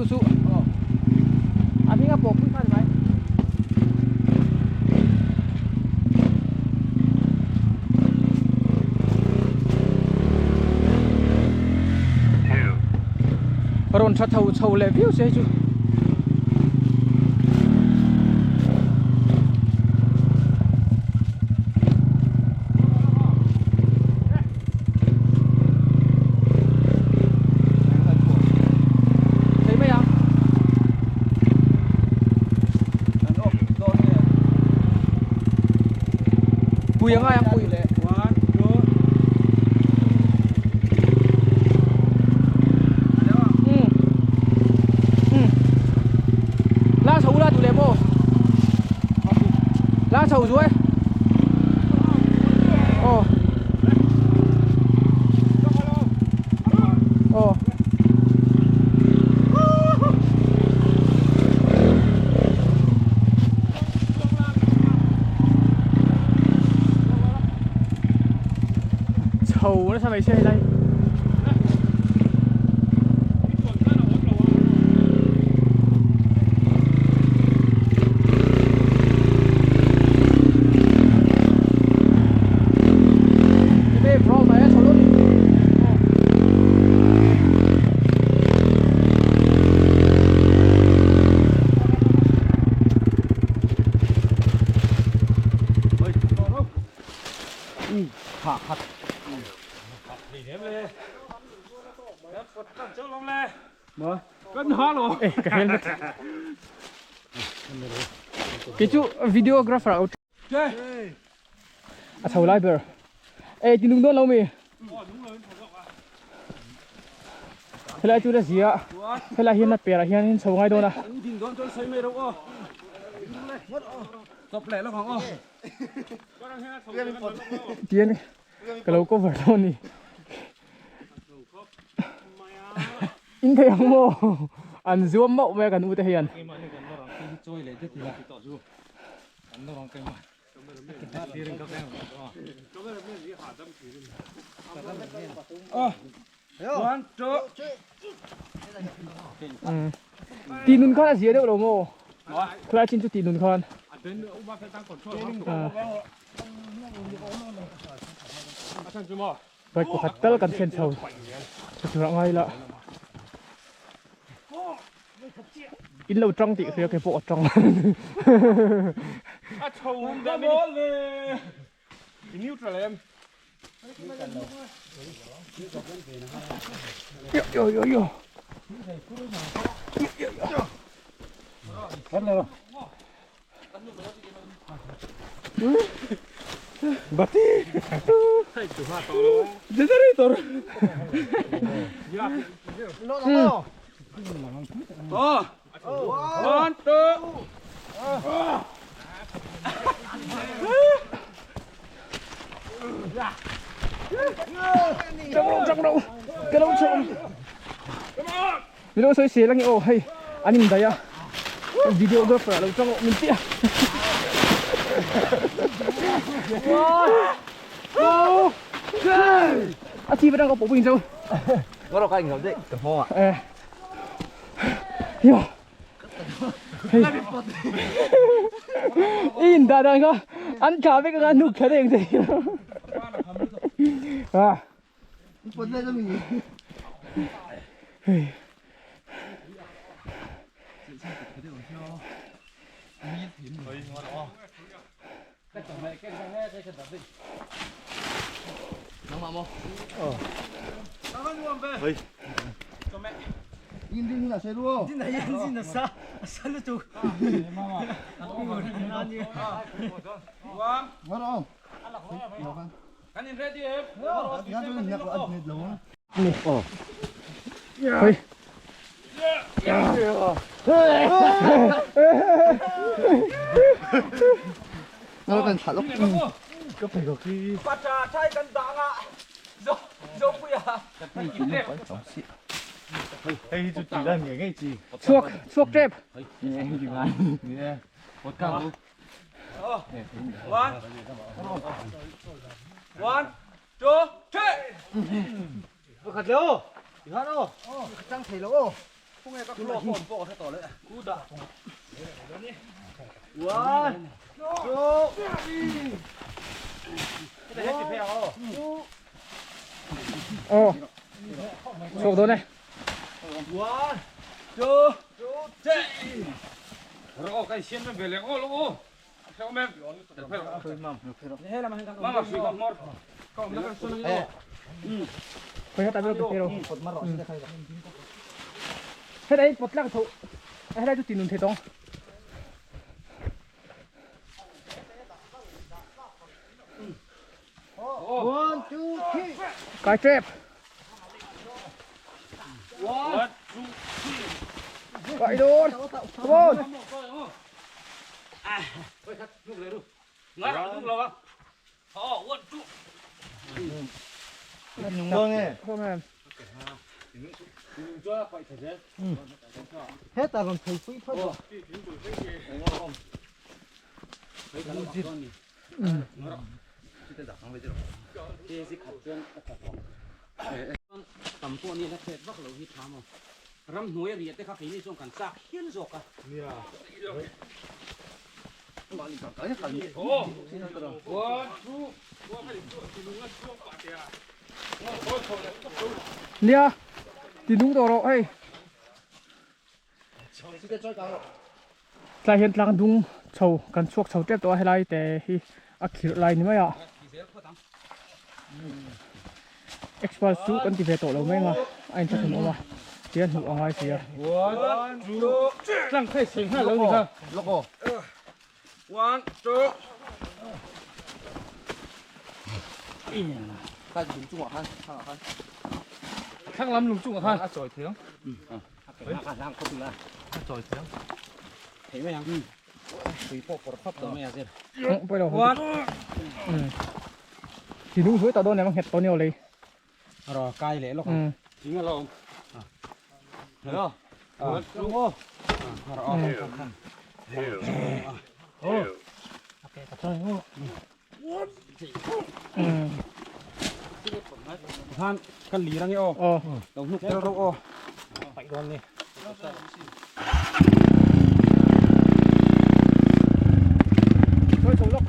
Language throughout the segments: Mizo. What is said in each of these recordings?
duh suh. A hming a pawh pui kha ni mai. Rawn tha tho chho leh viau se hei chu. Thei mai ang. Pui angai ang pui. La chho la duh leh maw? La chho zuai. Aw. Aw. Chho nasa mai se helai. Kei chu videographer a a chho lai ber e ti nung dawn lo mi helai chu la zia helai hian a perah hian chho ngai dawn a tian ka lo cover dawn a ni in thei ang maw an zuam mauh mai a kan ute hian. Tih nun khan a zia deuh lo maw? Khulai chin chu tih nun khan. Bike pakhat tal kan thlen chho tha tur a ngai la. In lo tang tih hria ke pawh a tang. A chho hum da mawl ve. I neutral em? Yo yo yo yo. Bati. Generator. Oh. One, two. Trong lo trong lo. Cái đâu trộm. Min lo sawi sel ange aw hei an in daih a videographer a lo tang min tia a chi vẫn đang có bộ bình đâu có đâu anh đấy cái hoa à yo in da da nga an cha ve ka nu kha deng dei à Kan in ready em? Hei. Nó cần thả lốc. Pacha chai kan dang a. Zo zo puia. Chuak chuak trep. One. One, two, three. Khát leo. Khát leo. Trăng thầy lỗ. Aw chhuak dawn e. Helai pawt tlak tho helai chu tinun thei tawng. One, two, three. Kai trap. One, two, three. Kai dawn. Come on. Hetah rawn phei pui phawt a. Tam pawh ni la thlet vak lo hi tha maw. Ramhnuai a riah te kha keini chuan kan chak hial zawk a. Nia ti nung tawh rawh hei. Tlai hian tlang dung chho kan chhuak chho tep tawh a helai te hi a khirh lai ni mai a. Experts chu kan ti ve tawh lo mai ang a, a inthlahrun awm a, tia hnuh a ngai si a. Thì nung suối tao đôn này mà nghẹt tao nhiều lấy. Rồi cay leh lawk ang. Khan kan lir ange aw. Lo hnuk tel rawh aw. Paih dawn ni. Thôi chầu lốc.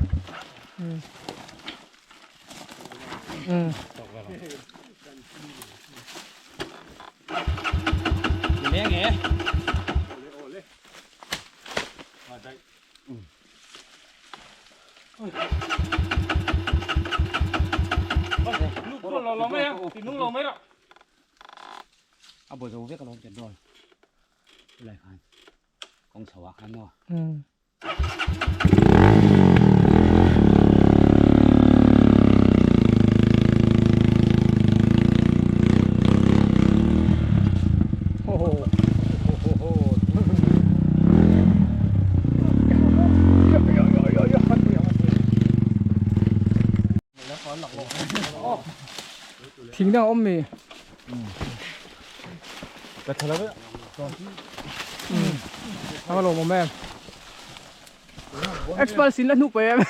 A bawi zo vek alawm chen dawn. Lai khan kawng chho ah khan maw. Thing dang a awm mi. Ka tha lo e. A va lawm awm em. Expert sin la hnu pawh em.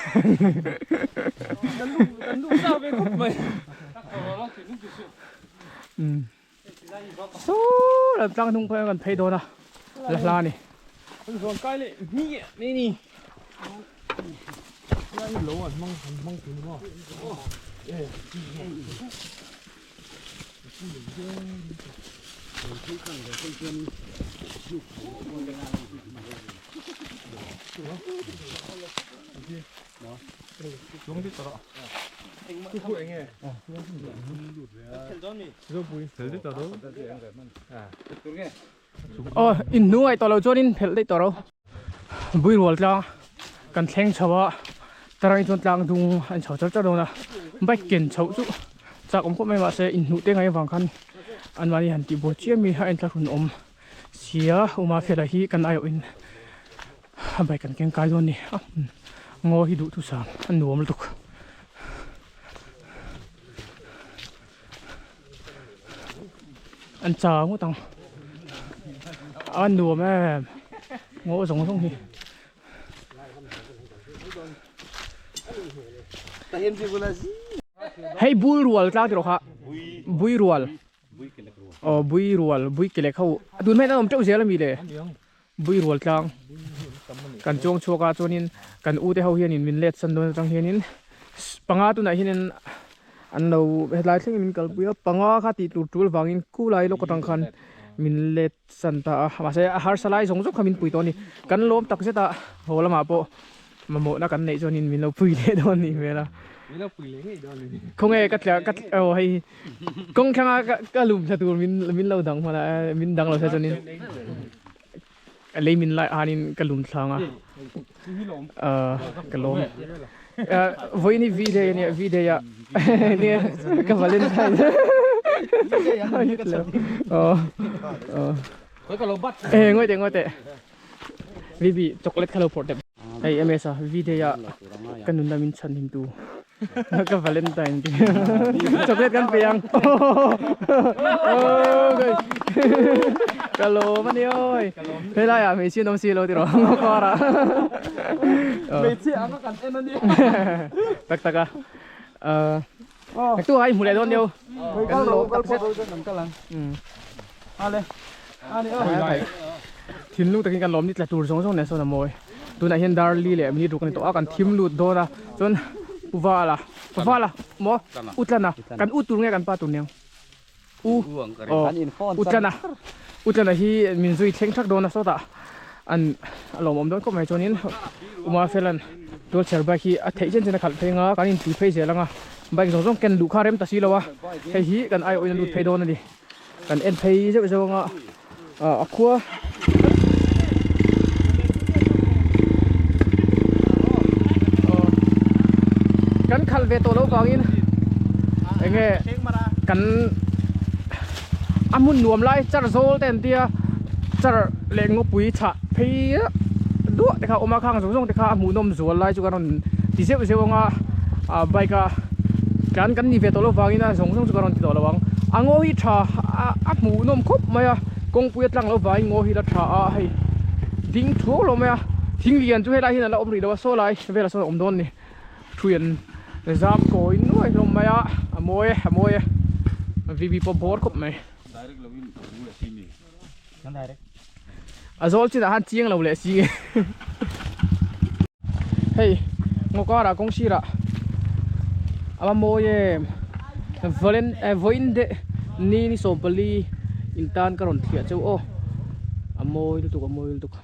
Saw lam tlang hnung pawh kan phei dawn a la hla a ni. Aw in hnuai tawh lo chuanin phelh daih tawh ro bui rual tlang kan thleng chho a tarang chuan tlang dung an chho char char dawn a bike ken chhoh chu chak awm khawp mai mahse in hnuh te ngai avang khan an mahni han tih buai chiam hi a en thlahrun awm sia uma fela hi kan aiawh in a bike kan keng kai dawn a ni a ngaw hi duhthusam a nuam lutuk. An cha ngawt ang a nuam em ngaw zawng zawng hi. Hei bul rual tlang tiraw kha bui rual. Aw bui rual bui ke leh kho tun hmel an awm teuh zel ami le bui rual tlang kan chuang chhuak a chuanin kan u te ho hianin min let san dawn atang hianin panga tunah hianin an lo helai thlengin min kalpui a panga kha tih tur tul vangin khulai lawk atang khan min let san ta a mahse a harsa lai zawng zawng kha min pui tawh a ni kan lawm tak zet a haw lamah pawh mamawhna kan neih chuanin min lo pui leh dawn a nih hmel a khawnge ka tla ka aw hei kawng thlanga ka ka lum thla tur min min lo dang hman a min dang lo se chuanin lei min lai hanin ka lum thlang a ah ka lawm ah vawiin hi v day a nia v day ah nia ka valentine aw aw eh ngawi teh ngawi teh VB chocolate kha lo phawrh tep hei MS a V day ah ka nunna min chhan him tu ka valentine ti chocolate kan pe ang ka lawm ani oi helai ah hmeichhia an awm si lo tiraw kawr ah hmeichhia anga kan en ani tak tak a tu ai hmu leh dawn neu kan lawm tak zet Thinlung takin kan lawm ni tla tur zawng zawng nen sawn a mawi. Tunah hian dar li leh minute ruk a ni tawh a, kan thim lut dawn a, chuan U Vala, Pa Vala maw? U Tlana, kan u tur nge kan pa tur niang? U, aw, U Tlana, U Tlana hi min zui thleng thak dawn a sawtah an a lawmawm dawn khawp mai chuanin U Mafelan tualchher bike hi a theih chen chen a khalh phei anga kan inti phei zel anga bike zawng zawng ken luh kha rem ta si lo a, hei hi kan aiawhin a lut phei dawn a ni. Kan en phei zeuh zeuh anga a khua kan khalh ve tawh loh vangin enge kan a hmun nuam lai char zawl te an tia char leh ngawpui chhah phei duah te kha a awm a khang zawng zawng te kha a hmuhnawm zual lai chu kan rawn ti zeuh zeuh anga bike a tlan kan ni ve tawh loh vangin a zawng zawng chu kan rawn ti tawh lo ang. A ngaw hi tha a hmuhnawm khawp mai a kawngpui a tlang loh vangin ngaw hi la tha a hei ding thuau lo mai a thing lian chu helai hian a la awm rih lo a saw lai velah sawn a awm dawn a ni hrui an zam kawi nuai hlawm mai a a mawi e a mawi e VB pawh bawr khawp mai. A zawl chinah khan chiang lo leh si hei ngaw karah kawng sirah a va mawi em valen eh vawiin deh ni ni sawmpali in tan ka rawn thliah cheu aw a mawi lutuk a mawi lutuk.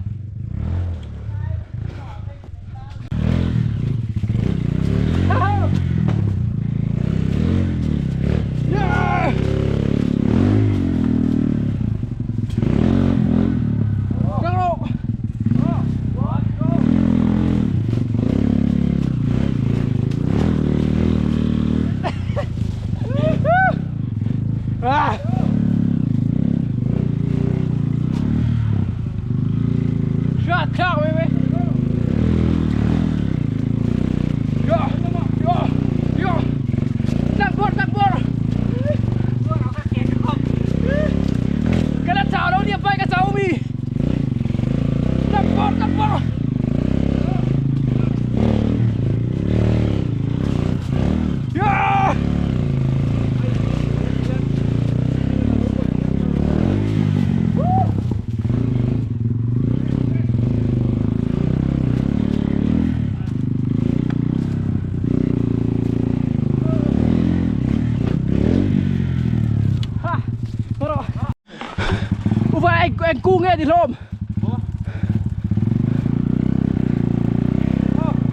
Eng kung nge ni hlawm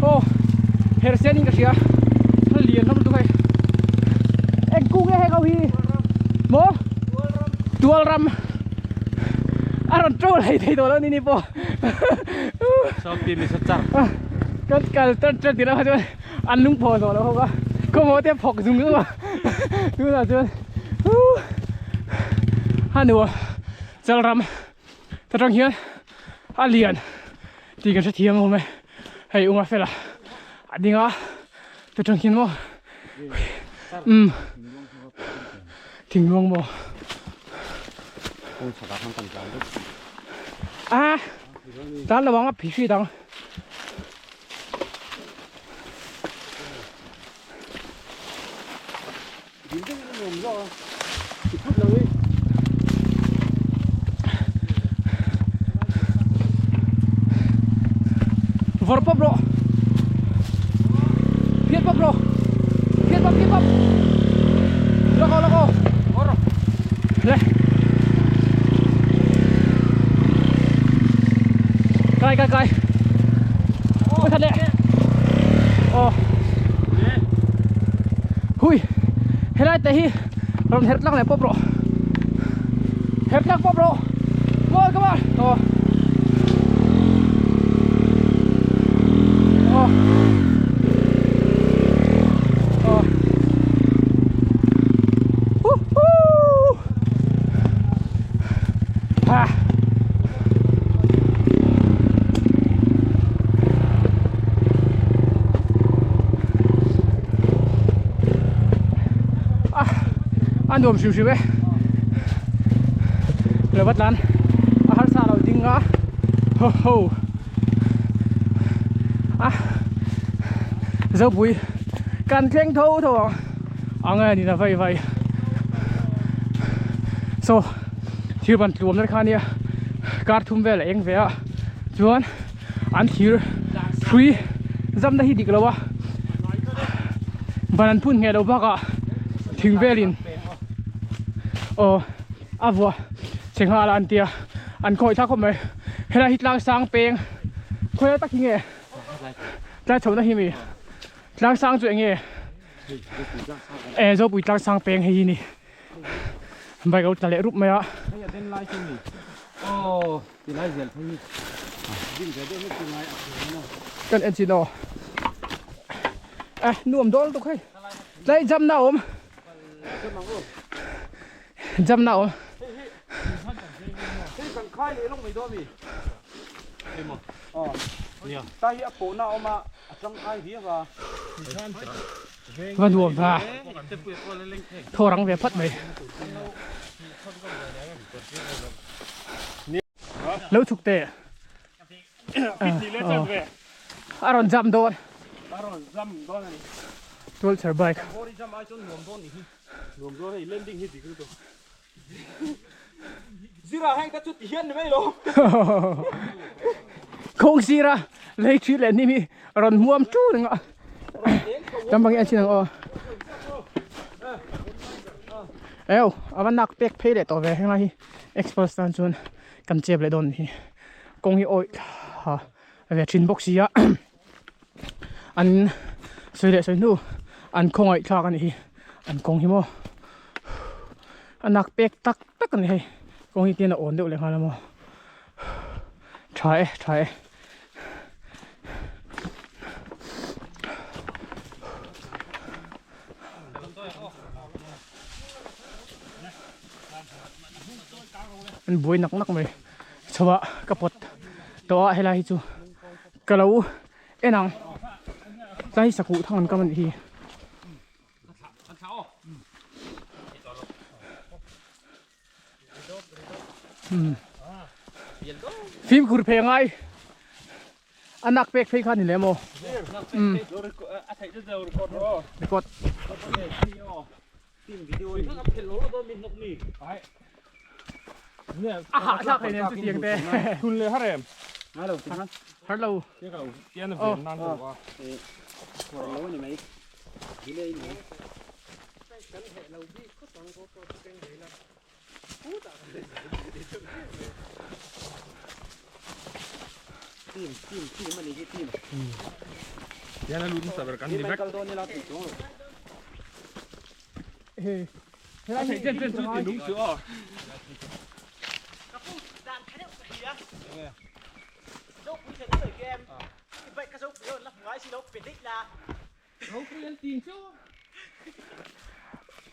aw hersen in ka hria a lian hlawm lutuk hei eng kung nge heng ho hi maw tual ram a rawn to hlei thei tawh lo ni ni pawh kan kal tan tan tih lamah chuan an lung phawh zawh loh ho kha khawmaw te phawk zung zung a tunah chuan a nuam Chalram ta tang hian a lian tih kan hrethiam awm e hei unga fela a ding a ta tang hian maw umm thingluang maw a tan lo ang a phih hri dang. Vawr pawp rawh. Phiat pawp rawh. Phiat pawp phiat pawp. Lak aw lak aw. Vawr rawh. Le. Kai kai kai. Ôi thật lẹ. Ồ. Hui. Helai te hi rawn herh tlang leh pawp rawh. Herh tlang pawp rawh. Come on, come on. Ồ. Ồ. Ồ. Woohoo. Ha. A nuam hrim hrim e lo va tlan a harsa lo ding a ho ho a zopui kan thleng tho tho ang ang e nina vai vai so thir ban tluam na kha nia kar thum vel a eng ve a chuan an thir hrui zamna hi dik lo a ban an phun ngheh loh bakah thing velin aw a vuah che nghal a an tia an khawih thlak khawp mai helai hi tlang sang peng khawi tak hi nge tlai chhohna hi mi tlang sang chu eng nge e zopui tlang sang peng hei hi ni bike a lo tla leh rup mai a. Kan en chin aw eh nuam dawn lutuk hei tlai jam na awm jam na awm va nuam va thaw rang ve phat mai. Lo chhuk teh. A rawn jump dawn. A rawn jump dawn a ni. Tualchher bike. Body jump ai chuan nuam dawn ni hi. Nuam dawn hei landing hi dik lutuk. Zira heng te chu ti hian ni mai lo. Kawng sira lei thi leh hnim hi rawn hmuam tu reng a. Tam bang en chin ang aw. Eo, ava nak pek phei leh tawh ve henglai hi express tan chuan kan chep leh dawn hi kawng hi awih thla ve thin bawk si a an sawi leh sawi hnu an khawngaih thlak a nih hi an kawng hi maw a nak pek tak tak a ni hei kawng hi tian a awn deuh leh nghal a maw tha e tha e. An buai nak nak mai chho ah ka pawt tawh a helai hi chu ka lo en ang tlai sakuh thang an kam a nih hi. Fimkhur phei a ngai. A nak pek phei kha ni le maw? Record. A hah thlak hei nen chu tiang te. Thun le har em. Har lo.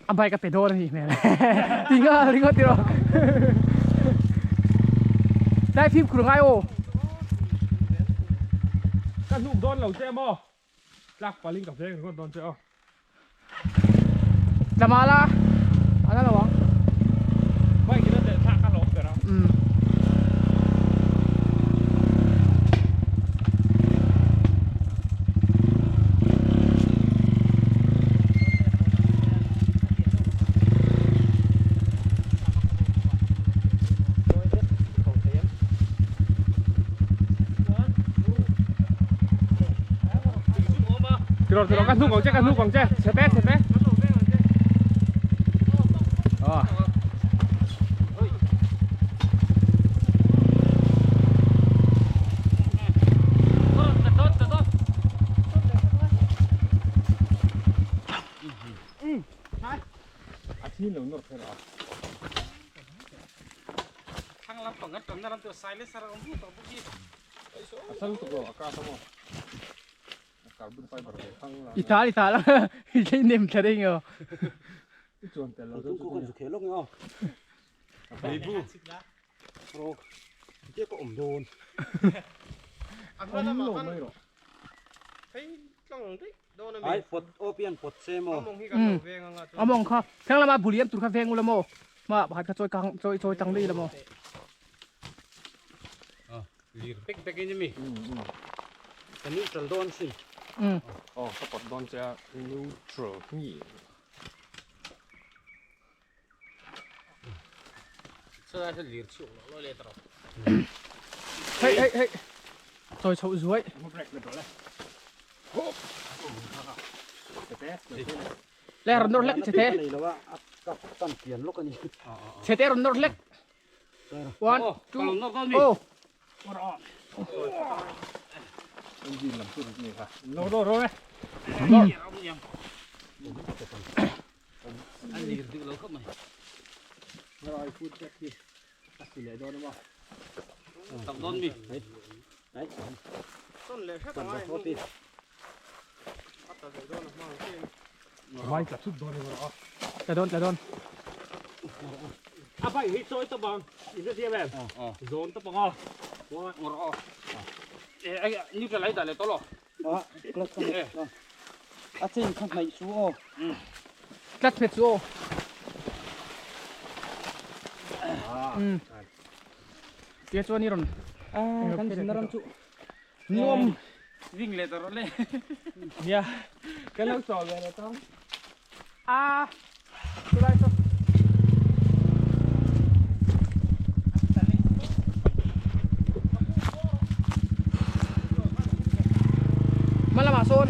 A bike a pe dawn a nih hmel ti nghal ringawt tiraw tlai fimkhur ngai aw Ka hnuk dawn lo che maw tlak palin ka veng ringawt dawn che aw. Tlamala a la lo ang. Bike in a delh thlak a hlawm ber a. Tiraw tiraw ka hnuk ang che ka hnuk ang che chhete chhete. Aw. A thin lo nawr kher a. Thlang lam pang kan tamna ram chu silencer a awm lut tawh bawk hi. A sal tuk lo a ka tamo. Carbon fiber ve thang la. I tal i tal i tlei nem thla dei ngeo. I chuan tel lo Tung ku kan zu khel lawk nge aw. Beibu. Rawk. Te ka awm dawn. Awm lo mai rawh. Ai pawt aw pian pawt se maw. A mawng kha thlang lama bul liam tur kha veng ula maw ma pakhat kha chawi kang chawi chawi tang daih ila maw. Lir bek bek in ami. Ka neutral dawn sin. Aw ka pawt dawn che a neutral nge. Hei hei hei chawi chhoh zuai. Le rawn nawr hlek chhe te. Chhe te rawn nawr hlek. One, two, oh. Engine lam chu rit ni kha. Nawr rawh rawh e. Vai tla thut dawn emaw a. Tla dawn tla dawn. A bike hi chawi tawp ang. In hre thiam em? Zawn tawp ang aw. Ngawr aw. Eh neutral ai dah leh tawh lo. A chain kha hnaih su aw. Tlat hmet su aw. Tia chuan i rawn. Kan zinna ram chu. Nuam. Ring leh ta rawh le. Nia. Kan lo chaw ve leh tawng. A. Chulai chu. Hma lamah sawn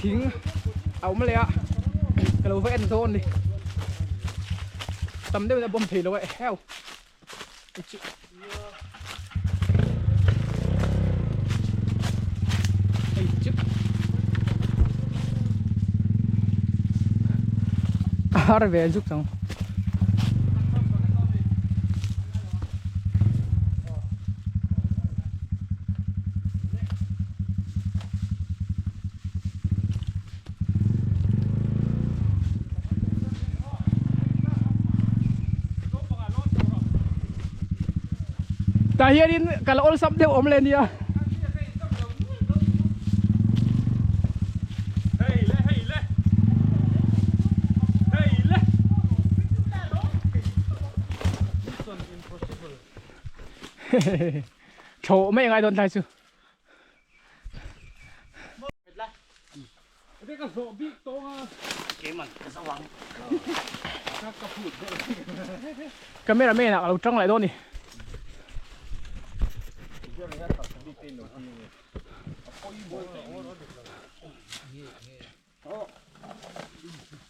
thing a awm leh a ka lo va en dawn ni tam deuhin a bawm thei lo a eheu Har ve zuk chang. Tah hianin kal awlsam deuh awm leh nia. Thlawh mai angai dawn tlai chu. Camera man ah ka lo tang leh dawn ni.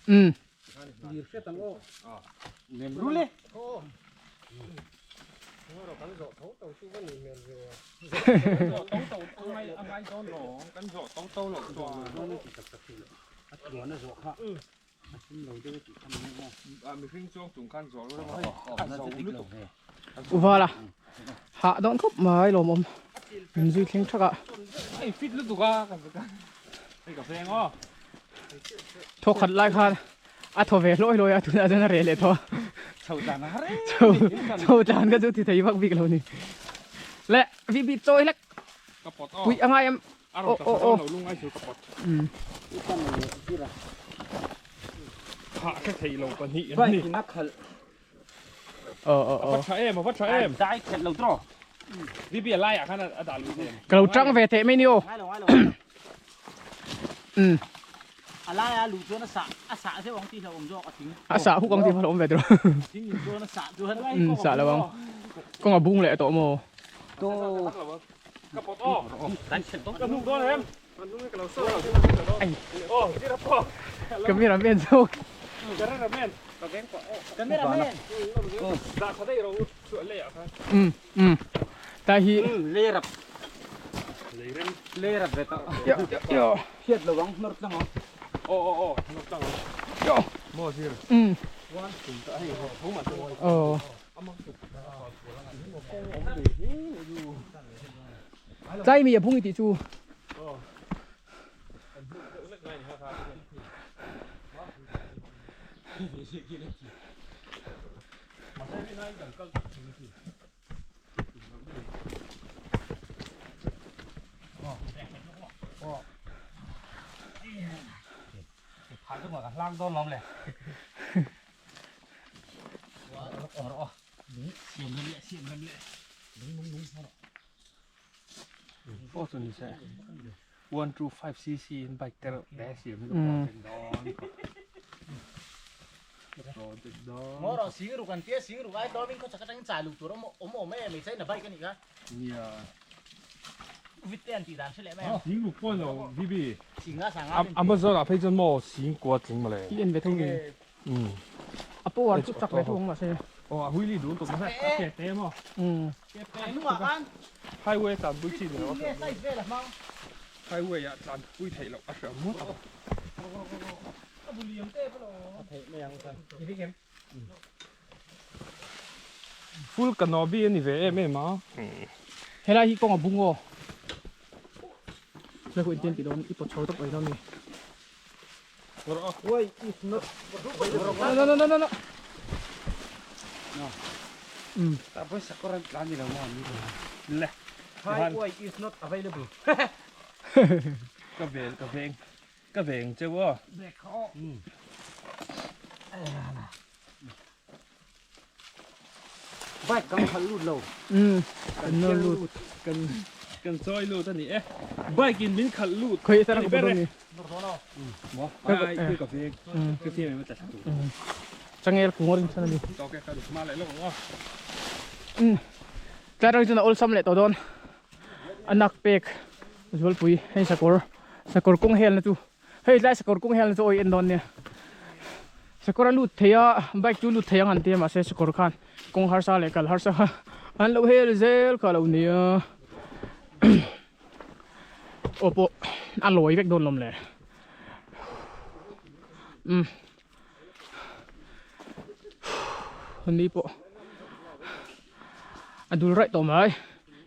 Um. Uvala hah dawn khawp mai lawmawm min zui thleng thak a. Thaw khat lai khan a thaw ve hlawi hlawi a tunah chuan a reh leh tawh a. Chho chho tlan kha chu ti thei vak bik lo ni. Le vi bi chawi hlek puih a ngai em aw aw aw. Aw aw aw. Ka lo tang ve teh mai ni aw. Um. A laia luh chuan a sah a sah zeuh ang tih hlauhawm zawk a thing. A sah huk ang tih hlauhawm ve tawh. Thing in chuan a sah chuan. Um sah lo ang. Kawng a bung leh tawh maw? Tawh. Ka hnuk dawn em? Ai. Cameraman zawk. Cameraman. Um um. Ta hi. Le rap. Le rap ve ta. Yo yo. Hiat lo ang nor tlang ang. Oh oh oh, nor tlang ang. Yo. Mo sir. Um. Oh. Tlai mi a bung i tih chu. Pawh chu ni se 125 cc in bike te reuh te siam hi ka pawh chen dawn Maw rawh sing ruk an tia sing ruk ai dawmin khaw chak atangin chai luh tur awm awm em mai chain a bike a nih kha. Nia. Vit te an tih dan hre leh mai ang. Sing ruk pawh lo BB. Sing a sanga ten. Amazon ah phei chuan maw sing kua tling mawle. I en ve thung nge. A power chu chak ve thung mahse. Aw a huili dun tuk mahse a ke te maw. A hnungah khan. Highway tlan pui chi ni lo. Nge size vel a hmang. Highway ah tlan pui theih loh a hre awm ngawt ang. A bu liam te pawh lo. A theih mai ang kha. I ring em? Full canopy a ni ve em em a. Helai hi kawng a bung aw. Helai khu intian tih dawn i pawt chho tawp mai dawn a ni. Why is not No no no no no. Um. Ta pawh sakawr an tlan ni lo maw an ni lo. Le. Highway is not available. Ka vel ka veng ka veng cheu aw. Bike kan khalh lut lo. Um. Kan nawr lut. Kan kan chawi lut a ni e. Bike in min khalh lut. Khawi atana ka bu dawn ni. Ai ka veng. Ka tiam em a tla thla tur. Changel kung ring chhan a ni. Tawk e ka lut hma leh lawk ang aw. Um. Tlai rang chuan a awlsam leh tawh dawn. A nak pek zualpui hei sakawr sakawr kawng helna chu Hei tlai sakawr kawng hian chu awi en dawn nia. Sakawr a lut thei a, bike chu lut thei ang an ti a mahse sakawr khan kawng harsa leh kal harsa kha an lo hel zel kha a lo nia. Aw pawh a lawi vek dawn lawm le. Umm. Ni pawh a dul raih tawh mai.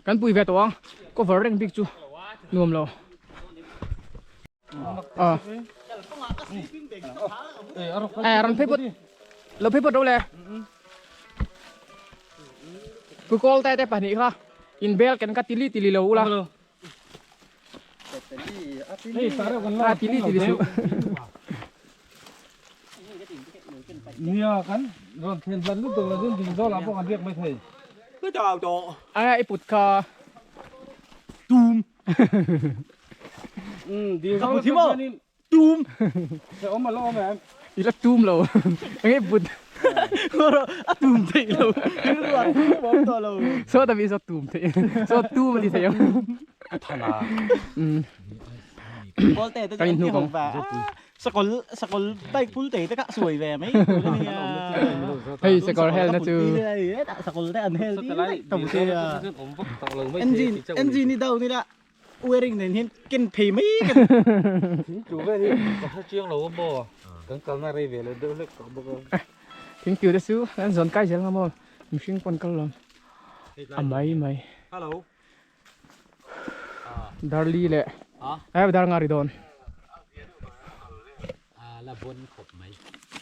Kan pui ve tawh ang cover reng bik chu nuam lo. A rawn phei pawt lo phei pawt ro le. Pu kawl te te pahnih kha in bel ken kha tili tili lo ula. A tili tili suh. Nia kan rawn thlen hlan lutuk lo chuan ding zawlah pawh kan riak mai thei. A i put kha Tum. Ding Ka zawlah put hi maw? chuanin Tum. se awm a la awm em? I la tum lo. Enge put. A tum theih lo. A tum awm tawh lo. Saw ta mi saw tum theih. Saw tum a ti thei ang. Thana. Kawl te te Kan chu an ti inhnuk ho ang. ve. Sakawlh sakawlh bike pul te te kha suai ve mai tur a nia. Hei sakawr hel na chu. Sakawlh te an hel ding daih tawh sia. Engine engine hi down ila wearing nen hian ken phei mai ka ni. Thingtlu vel hi ka hre chiang lo a maw kan kalna rei ve leh deuh hlek tawh bawk a. Thingtlu te chu an zawn kai zel nga maw mihring pawn kal lo a mai mai. Hello. Darli leh eh dar nga ri dawn. La bon khawp mai.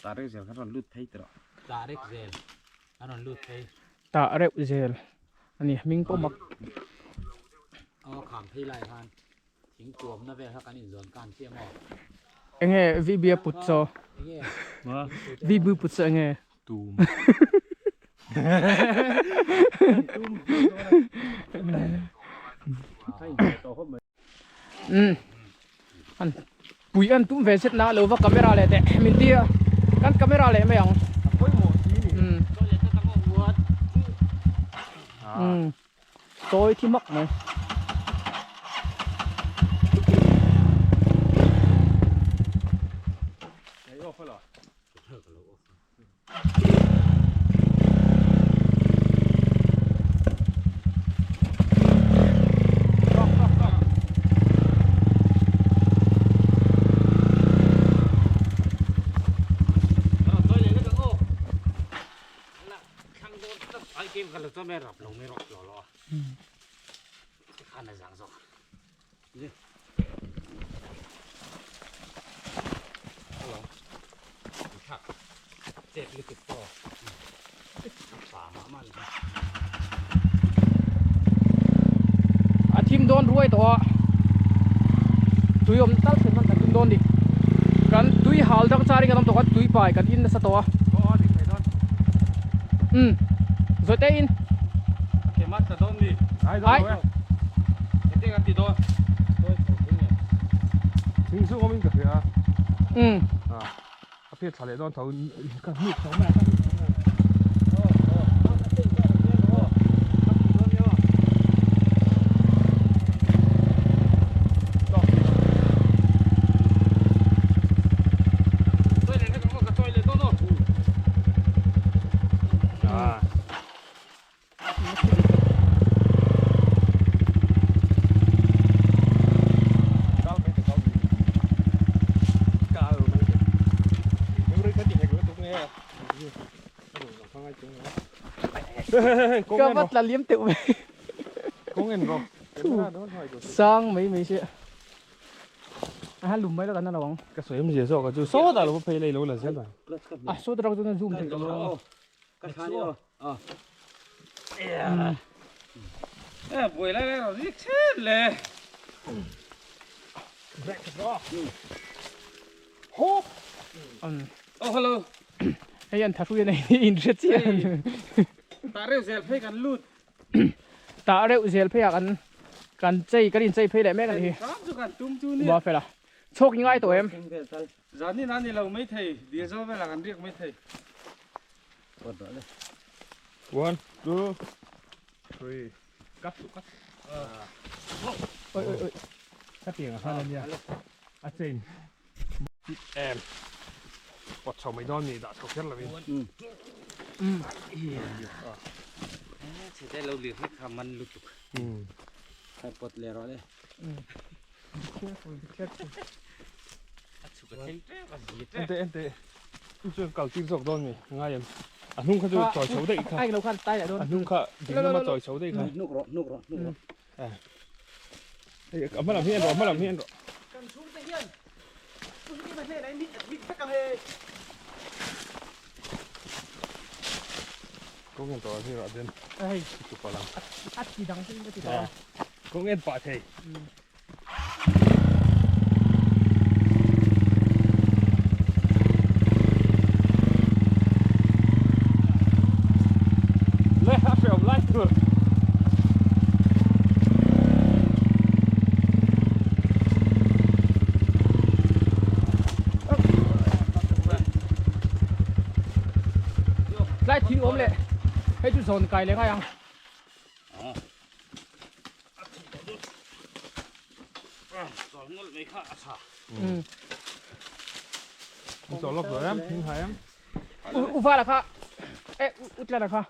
Ta reuh zel kan rawn lut phei tawh. Ta reuh zel kan rawn lut phei. Ta reuh zel a ni hming pawh mak. Aw kham phei lai khan thing tuamna vel kha kan inzawn kan chiah maw. Enge VB a put chaw. Enge. VB put chaw enge. Tum. Um an pui an tum ve zet na lo va camera leh teh min tia kan camera leh mai ang um um tawi thi mak mai. chuan mai rap lo mai rawh lo lo a tikhan a zang zawk chet lutuk pawh a pa mah mah ni a thim dawn ruai tawh a tui awm tal thlen hman kan tum dawn ni kan tui hal dang char in kan awm tawh a tui pai kan in nasa tawh a um zawi te in ai Thing chu awm in ka hria a um a phiat thla leh dawn tho ka hnuk chho mai a. Ka va tla liam teuh mai. Sang mai mai sia. A han lum mai lo kan na lo ang. Ka sawi awmzia zawk a chu sawtah lo va phei lei lo la zel dan. A sawtah rawng chuan zoom theih lo. Ka thla ni aw. Eh buai lai lai rawh zik chen le. Hop. Oh hello. Hei an tha hrui a nei ni in hre chiah. Tah reuh zel phei kan lut. Tah reuh zel phei ah kan kan chei kan in chei phei leh mek a nih hi. Ram chu kan tum chu ni. Uma fela. Chhawk i ngai tawh em? Zanin a ni lo mai thei, dil zo velah kan riak mai thei. One, two, three. Cut, cut. Oi oi oi. Ka tiang a khan a nia. A chain. Em. Pawt chho mai dawn ni dah chho kher lovin. Chhe te lo lir hlek kha man lutuk. Pawt leh rawh le. Be careful, be careful. A chhuk a thleng tep a zi tep. Ente ente. Chu chuan kal tir zawk dawn mi ngai em. A hnung kha chu chawi chho daih kha. Ai lo khan tai leh dawn. A hnung kha ding lama chawi chho daih kha. Hnuk rawh hnuk rawh hnuk rawh. Hei a hma lam hi en rawh a hma lam hi en rawh. Kan chhungte hian Pu Hima hnenah in min admit vek ang he. Kawng en tawh ang hi rawh den. Hei. Chu pa lam. A ti dang chu in ka ti tawh a. Kawng en pah thei. Le a hreawm lai tur. Tlai thing awm leh hei chu zawn kai leh ngai ang. Chaw lawk rồi em, thing hai em. U va là kha. Ê, u tla là kha.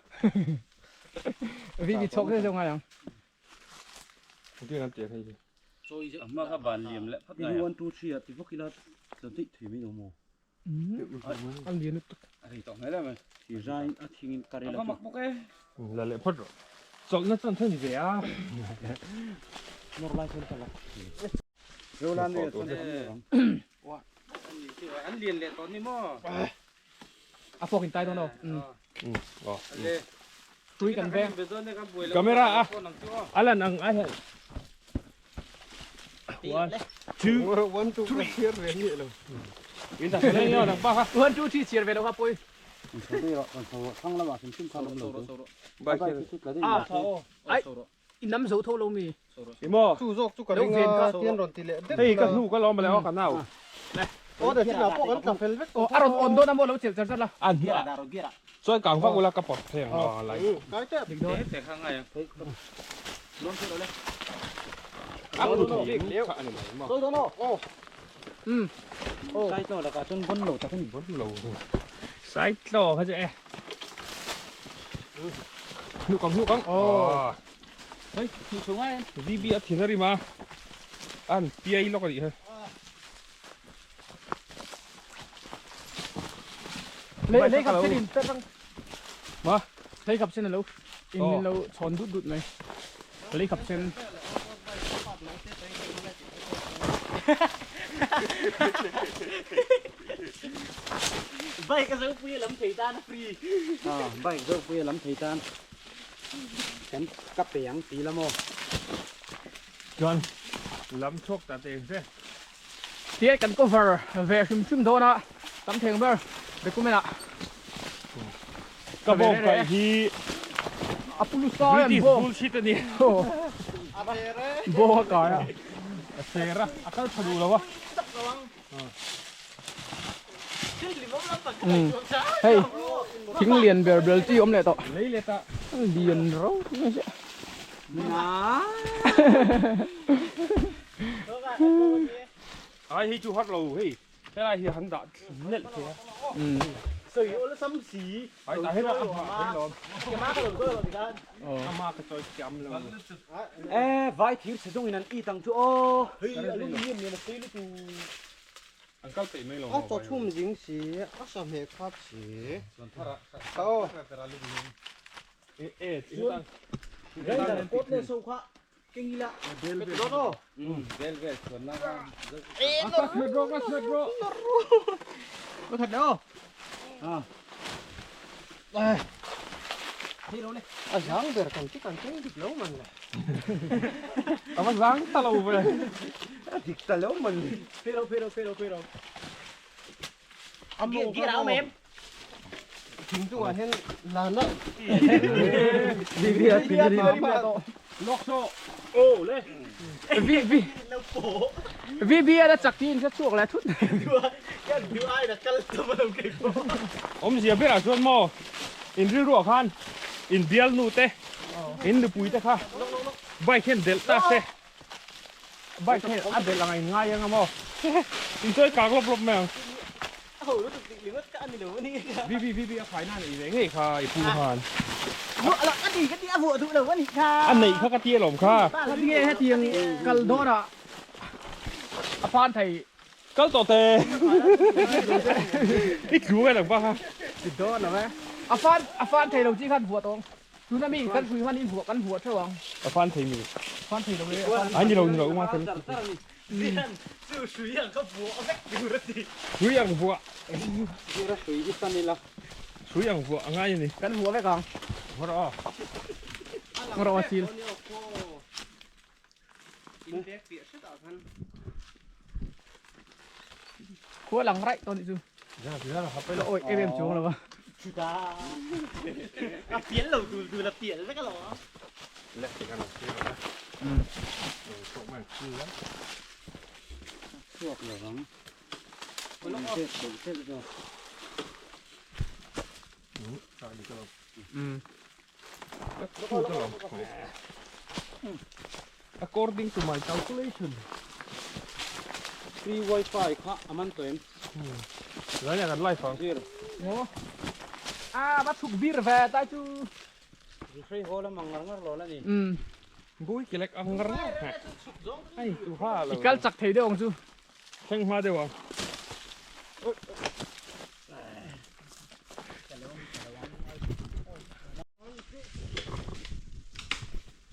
Vì bị chok thế ngai ang. Cái này tiền hay gì? Ma kha ban liam leh phat ngai. 1 2 3 ti vok ila zan ti thui mai lo maw. An lian lutuk. A rei tawh mai le mai. Ti zai a thingin ka rel A va mak bawk e. Là lệ phật rồi. Chọn nó chọn thêm gì về à? Nor lai chuan ka lak. Roland ne chuan An lian leh tawh ni maw? A fork in tai dawn lo. Ừ. Tui kan veng. Camera à? Alan ang ai hay. One, two, one two three chiar ve ni lo In ta lên nhau đằng ba ha. One two three chiar ve lo kha pui. Ba kia. À, ai in nam zo tho lo mi. Imo. chu zawk chu ka Lo ring ven a kha. tian rawn ti leh det Hei ka hnu ka lo mà leo ka nau. aw da chin ah pawh kan tla fel vek Ồ, a rawn on dawn a maw lo chelh char char la. An Choi kang vak ula ka pot theng lo lai. kai te Te kha ngai ang. Áp lu thi kha ani mai mo. tôi đó nó ô Sai tlo lakah chuan bon lo tak a ni. Bon lo. Sai tlo kha che. Nu kang nu kang. Ồ. Hei, nu chho ngai em. VB a thin a ri ma. An piai lawk a nih ha. Lấy lấy cặp sen in tất răng. Ma. Lấy cặp sen là lâu. In min lo chhawn dut dut mai. Lei khap sen. Bike a zo pui a lam thei tan a free. Bike zo pui a lam thei tan. Kan ka pe ang ti la maw. Chuan lam chhuak ta teng che. Tia kan cover ve hrim hrim dawn a, tam theng ber document ah. Ka bawng kaih hi a pulusa an British bawng. bullshit a ni. Bawng a kai a. A ser a, a kal tha duh lo a. Hei thing lian ber ber chi awm leh tawh. Lei leh ta. Lian rau mai che. Ai hei chu har lo hei helai hi han dah nelh thei a. Soi ol sam si. Ai tah hian a hma thei lawm. Ke A ma ka chawi thiam lo. E vai thir chhe zawng in an it ang chu aw. Hei a lung hian nen a sei lutu. An kal peih mai lo A chaw chhum zing si, a sa hmeh khat si. E e chuan Grinder kawt leh so kha keng ila. Bel vel. Bel vel chuan na. Ka smet ro ka smet ro. Có thật đâu. A zang ber kan chi kan keng dik lo man le. A va zang ta lo ve. A dik ta lo man le. Phê đâu phê đâu phê đâu phê đâu. Ghia Ghia áo mà em. Thing chungah hian lan a. Đi đi đi đi đi. Lok so. Ô le. Vi vi. Vi vi đã chặt tin sẽ chuộc lại chút. Cái thứ ai là kal tâm lo ke ko. Om zia berah chuan maw in rilruah khan in bial nu te in nupui te kha bike hian delh ta se bike hian a delh ang a in ngai anga maw in chawi kak lawp lawp mai ang. Ho lu tuk dik ringawt ka ani lo ani. Vi vi vi vi a khai nan ei ve ngei kha i pu khan. Vua la ka ti ka ti a vua duh lo ani kha. A neih kha ka ti alawm kha. Nghe hết tiền kal đó là a phan thầy Kal tawh te. I tlu ngai lang pa kha. Đó là ve. A phan a phan thầy đầu chi khan vua tong. Tu na mi kan phui han in vua kan vua theo ang. A phan thei mi. Phan thầy đầu đi. A ni lo ni lo uma thei. Chu sui ang ka vua vek tu ra ti. Sui ang vua. Tura sui hi san ila. Sui ang vua angai ani. Kan vua vek ang. Vua ro. Ro chil. In bek piah hret ah khan. Khua lang rai ton chu. Ra ra ha pe lo. Ôi em em chuông là ba. Chu ta. A pian lo tu tu la pian vek lo. Le te kan lo. Chok man. Chuak lo ang. Te te te. According to my calculation. Free wifi kha aman to em. Lấy nhà gần live không? Ồ. À bắt thục bia về ta chú. Free hall la mangar ngar lo la ni. Ừ. Gui cái lệch ăn ngar ngar. Ai tu ha Chỉ kal chặt thầy đâu ông chú. Thanh hoa đều à?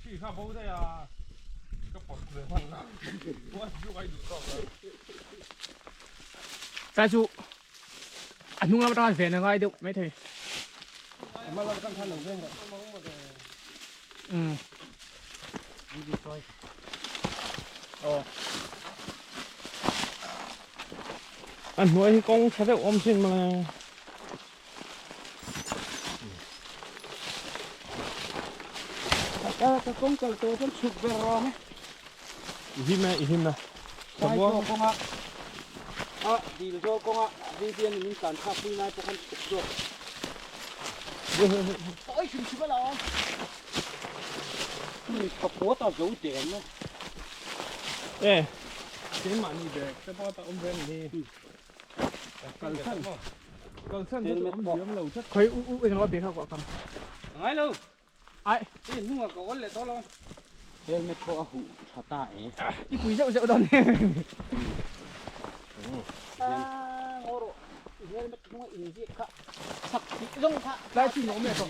Chỉ khá bố đây à. Cái bọt về hoàn nào. Quá chú ai đủ to rồi. Ta chú. À nung lắm ta về nó ngay được mấy thầy. Mà lo kan than lo ven. Ừ. Anh nuôi con sẽ được ôm xin mà. Ta ta kong kal to chan chuk ver ro me. Him na, him na. Sai to kong a. A dil zo kong a VPN min kan kha pui nai po khan chuk zo. Ôi chum chum lo. Mi ka po ta zo te no. Ê. Cái mà ni về, cái bao ta ôm về ni. Cần sân. Cần sân thì ôm diếm lầu chất. Khơi u u nó biết không cầm. Ngai lo. Ai. Ê nunga ka ol le to lo. Helmet ko a hu thata e. Đi quỳ rượu rượu đòn. À ngoro. Lai chi ngawm leh tawh.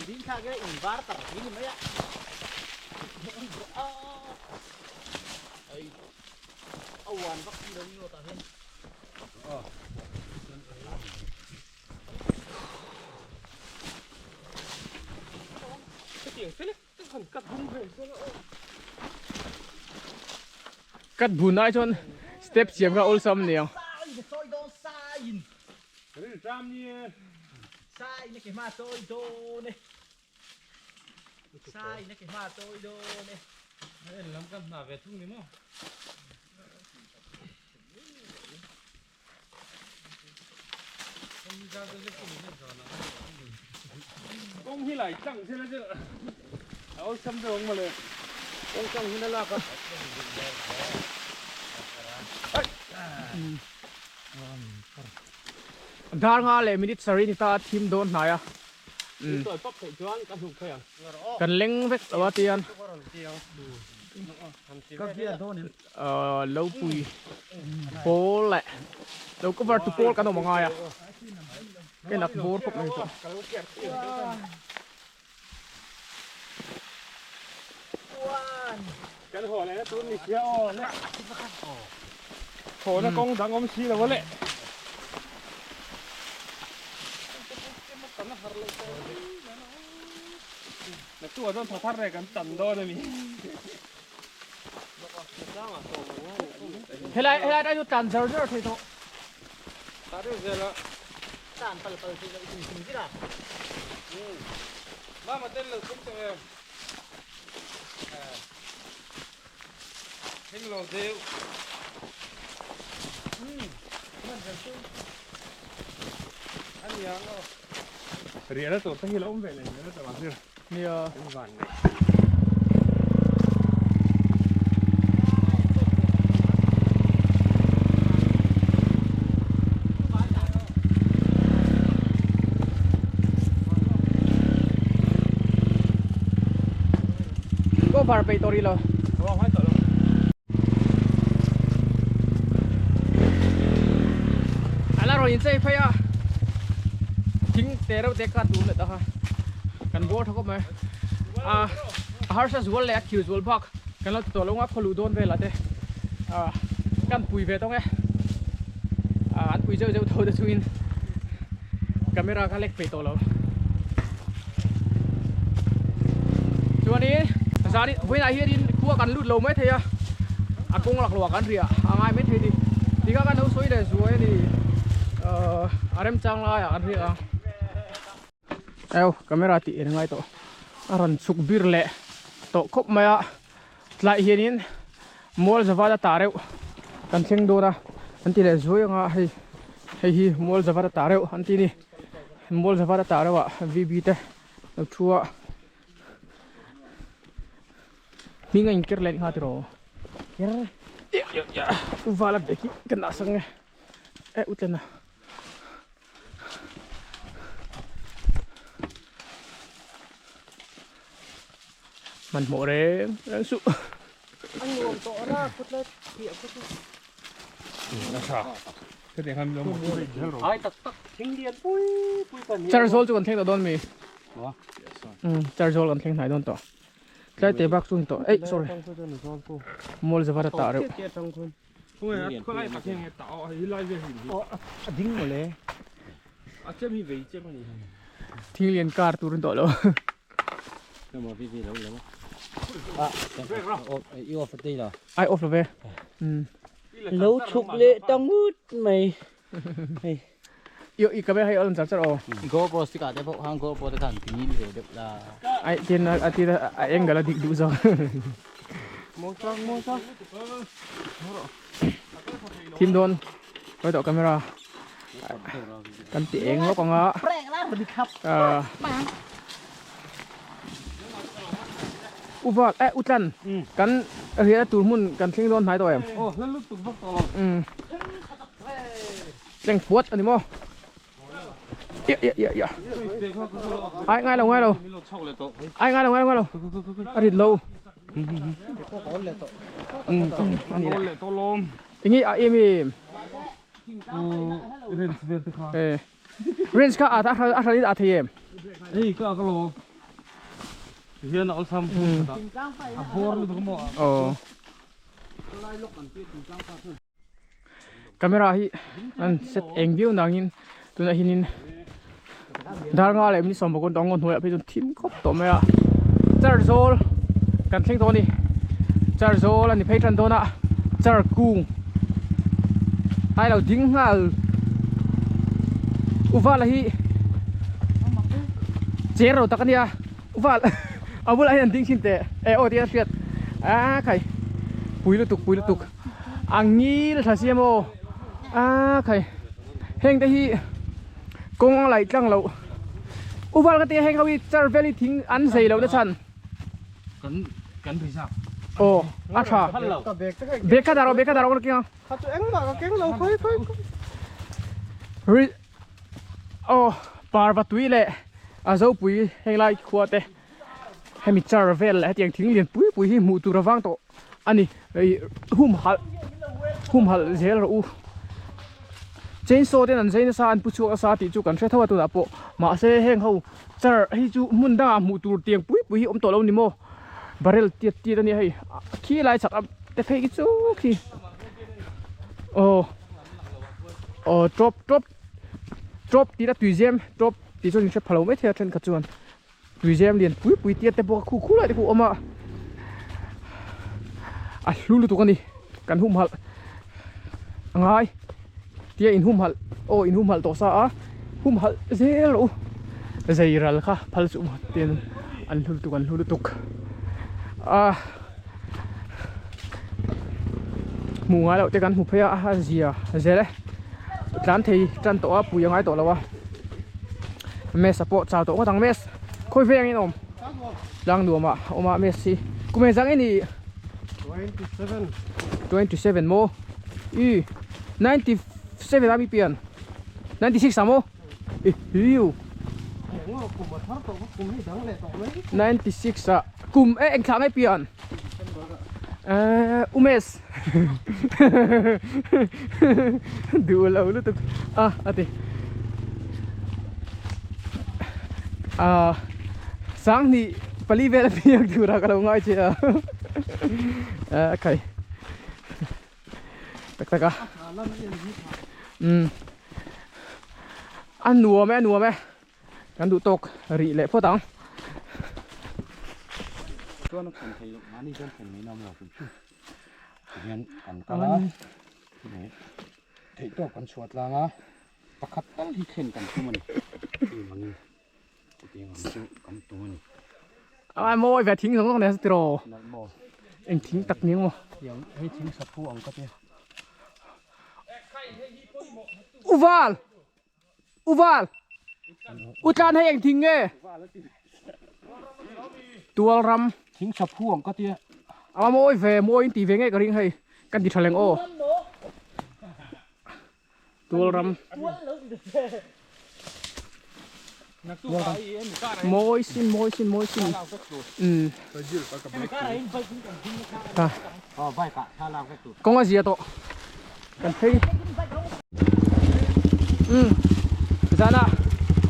Cut bun ai chuan step siam kha awlsam a ni ang. Kawng hi lai tlang zela zela a awlsam deuh ang mawle. Kawng tlang hi na lak a. Dar nga leh minute sarih ni ta a thim dawn hnai a. Kan leng vek lo a tian. Lo pui pawl leh lo cover tu pawl kan awm angai a ka nak bawr khawp mai chu. Kan haw leh na tur ni sia aw le haw na kawng dang awm si lo a le. Naktuk ah chuan tha thar leh kan tan dawn a ni. Helai helai atang chu tlan zar zar thei tawh. Tah deuh zel a. Tlan pal pal thei loh hrim hrim zir a. Mama ten lo tum tawh em. Heng lo deuh. Aniang aw. Riahna tur te hi lo awm ve leh zel a tawh ang zir. Nia. An van nei. Cover peih tawh rih lo. A la rawn inchei phei a thing te reuh te ka tur leh ta kha kan bawr tha khawp mai a a harsa zual leh a khir zual bak kan lo ti tawh lo nga khaw luh dawn velah te ah kan pui ve tawng e ah an pui zeuh zeuh tho te chungin camera kha lek peih tawh lo chuanin zan vawiinah hianin khua kan lut lo mai thei a a kawng laklawh ah kan riah a ngai mai thei a ni tikha kan lo sawi leh zuai a ni ahh a remchang laiah kan riah ang eo camera tih en ngai tawh a rawn chhuk bir leh tawh khawp mai a tlai hianin mual zavat a tah reuh kan thleng dawn a an ti leh zuai anga hei hei hi mual zavat a tah reuh an ti a ni mual zavat a tah reuh ah VB te lo thu a hming a inker leh nghal tiraw uvala bag hi ka nah sak nge eh utlena. Hmanhmawh reng reng suh. A nuam tawh ra kut lai piah kut chu. A tha. Hetiang khan lo Ai tak tak thing lian pui pui kan hi. Charzawl chu kan thleng tawh dawn mi? Um charzawl kan thleng hnai dawn tawh. Tlai te bak chu ni tawh. Ei sorry. Mall zavar a tah reuh. A ding mawle. Thing lian kar tur an tawh lo. Ai off lo ve. Lo chhuk leh ta ngut mai. Hei. Yo i ka be hei awn char char aw. GoPro stick ah te pawh khan GoPro te khan ti ngil ve deuh la. Ai tin a ti a angle a dik duh zawk. Thim dawn hawi tawh camera kan ti eng lawk ang a. Uval eh utlan kan riahna tur hmun kan thleng dawn hnai tawh em? Tleng phuat a ni maw? Ia ia ia ia. Ai ngai lo ngai lo. Ai ngai lo ngai lo ngai lo. A rit lo. Ani le. Ingi a em em. Eh. Range kha a a hran in a thei em? Ei ka ka lo. Hian a awlsam a bawr lutuk maw? Aw. Camera hi an set eng viau nangin tunah hianin dar nga leh minute sawm pakua tawng hnuaiah phei chuan thim khawp tawh mai a char zawl kan thleng tawh a ni char zawl a ni phei tan dawn a char kung ai lo ding nghal uvala hi cher lo tak a nia uval a bulah hian an ding thin teh e aw tih a hriat a khai pui lutuk pui lutuk. A ngil tha sia maw a khai heng te hi kawng a laih tlang loh u val ka tia heng ho hi char valley thing an zei loh na chhan kan kan rizak aw a tha bag kha dah rawh bag kha dah rawh ka keng a kha chu engmah ka keng lo khawi khawi ri aw parva tui leh a zopui heng lai khua te hemi char vel leh hetiang thing lian pui pui hi hmuh tur avang tawh ani hei hum halh hum halh zel rawh u chainsaw ten an zai nasa an pu chhuak nasa tih chu kan hre tho a tunah pawh mahse heng ho char hei chu hmun dangah hmuh tur tiang pui pui hi awm tawh lo ni maw barrel tiat tiat ania hei khi lai chak a te phei khi chu khi aw aw tawp tawp tawp tih a tui zem tawp tih chuan in hre pha lo maithei a thenkhat chuan. Tuizem lian pui pui tiat te pawh khu khu lai te khu a awm a a hlu lutuk a ni kan humhalh a ngai tia in humhalh aw in humhalh tawh sa a humhalh zel rawh u zei ral kha phal suh maw ten an hlu lutuk an hlu lutuk a hmuh ngai loh te kan hmu phei a a zia zel e tlan thei tan tawh a pui a ngai tawh lo a. Mesa pawh chau tawh ngawt ang mes khawi veng in awm tlang nuam ah awm a mes hi kum engzah nge ni 27 maw i 97 a mi pian 96 ah maw i hiu 96 ah kum e eng thlah nge pian umes duh lo lutuk a a ti ah sanghnih pali vel a piak tura ka lo ngai che a a khai tak tak a um a nuam e a nuam e Kan duh tawk rih leh phawt ang. Chuan a thlen thei loh mahni chuan thlen mai nawm lo hrim hrim. Tihian kan kal a, theih tawk kan chhuah tlang a, pakhat tal hi thlen kan tum a ni. Chuvangin chutiang ang chu kan tum a ni. Ai mawi ve thing zawng zawng nen tiraw. Nalh maw. Eng thing tak ning maw. Tiang hei thing saphu ang ka tia. Uval! Uval! Utlan hei eng thing nge? Tual ram. Thing tha phu ang ka tia. A mawi ve, mawi in ti ve nge ka ring hei. Kan ti tha leng aw. Tual ram. Mawi sin, mawi sin, mawi sin. Um. Ta. Kawng a zia tawh kan phei um zana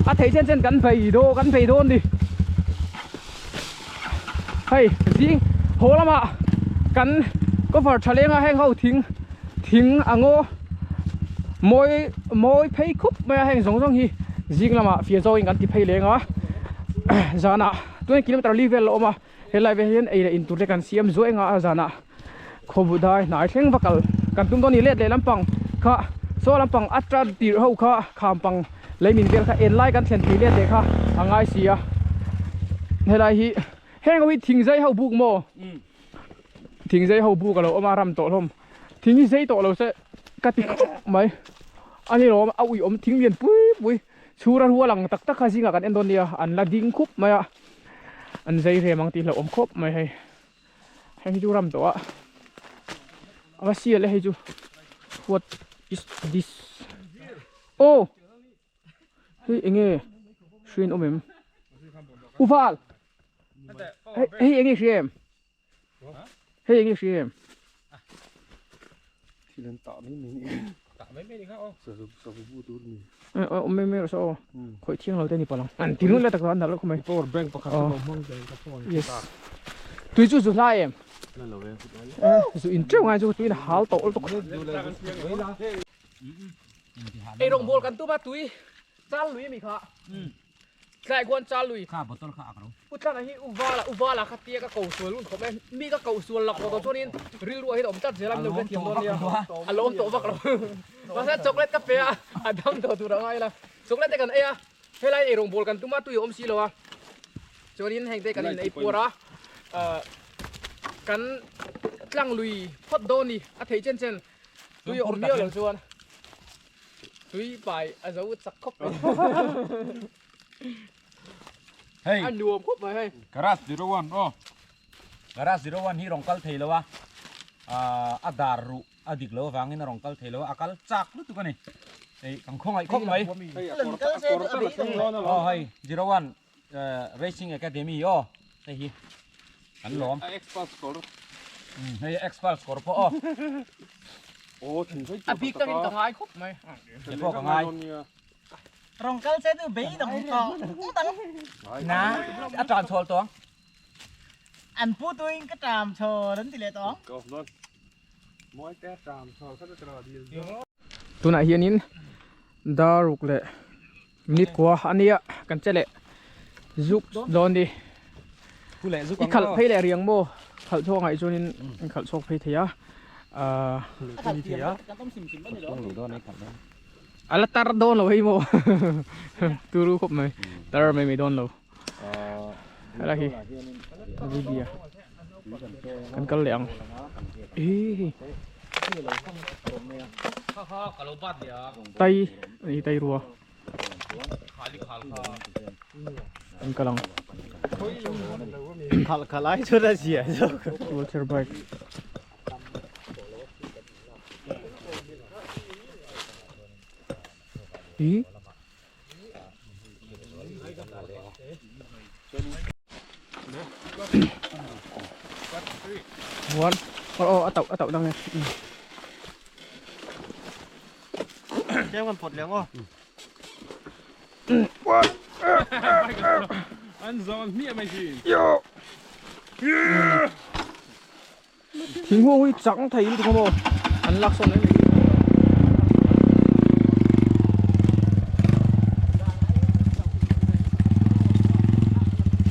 a thei chen chen kan bei daw kan bei dawn ni hei zing haw lamah kan cover tha leng a heng ho thing thing a ngaw mawi mawi phei khup mai a heng zawng zawng hi zing lamah fia zawngin kan ti phei leng a zanah twenty kilometer li vel a awm a. Helai velah hian ei leh in tur te kan siam zuai anga a zanah khawbu dai hnai thleng va kal kan tum dawn a ni let leh lampang kha saw lampang a tar tirh ho kha kham pang lei min vel kha en lai kan thlen thei let leh kha a ngai si a helai hi heng ho hi thing zai ho buk maw thing zai ho buk a lo awm a ram tawh hlawm thing hi zai tawh lo se ka ti khawp mai a ni lawm a uiawm thing lian pui pui chhura rual ang tak tak kha zingah kan en dawn nia an la ding khup mai a. An zai rem ang tih hlauhawm khawp mai hei. Heng hi chu ram tawh a. A va sial e hei chu. What is this? Oh! Hei enge hriin awm em? Uval! Hei hei enge hria em? Hei enge hria em? Awm mai mai rawh se aw khawih thiang lo te a ni palh ang an ti run lai tak tak a nalh khawp mai power bank pakhat chu lo hmang ve ka phone yes tui chu zu hlai em zu in teuh ngai chu tuiin a hal tawh lutuk ei rawng bawl kan tum a tui chal lui ami kha tlai khuan chal lui kha bottle kha ak ro utlana hi uvala uvala kha tia ka ko sual un khawp e mi ka ko sual lak tawh chuanin rilru ah hian awm tlat zel a min lo hrethiam dawn nia a lawm tawh vak lo mahse chocolate ka pe a a dam tawh tur a ngai la chocolate te kan ei a helai ei rawng bawl kan tum a tui a awm si lo a chuanin heng te kan in ei puar a kan tlang lui phawt dawn ni a theih chen chen Tui a awm miau lo chuan tui pai a zo chak khawp mai. Hei. A nuam khawp mai hei. Garage 01 aw. Garage 01 hi rawn kal thei lo a. A dar ruh a dik lo avangin a rawn kal thei lo a, a kal chak lutuk a ni. Hei kan khawngaih khawp mai. Aw hei 01 Racing Academy aw hei hi kan lawm. A expert score. Hei expert score pawh aw. Aw thin thei A bik takin ka ngai khawp mai. Ke pawh ka ngai. Rong kal che tu bei dang to dang. Na a tan chhawl tawng. An pu tuin ka tram chhawl an ti leh tawng. Ka off dawn. Mawi te tram chhawl kha chu ka lo dil. Tunah hianin daruk leh minute kua a nia kan che leh zuk dawn ni i khalh phei leh riang maw khalh chhuak ngaih chuanin in khalh chhuak phei thei a ahh a la tar dawn lo hei maw turu khawp mai tar mai mai dawn lo helai hi video kan kal leh ang ih tai ani tai rua kan kal ang khal khal ai chu ra zia zo wheelchair bike ih One. Oh, oh, a tauh, a tauh dang e. Em kan phawt leh ang aw. An zawn hmiah mai thin. Thinghuang hi chang thei lutuk a maw an lak sawn mai mai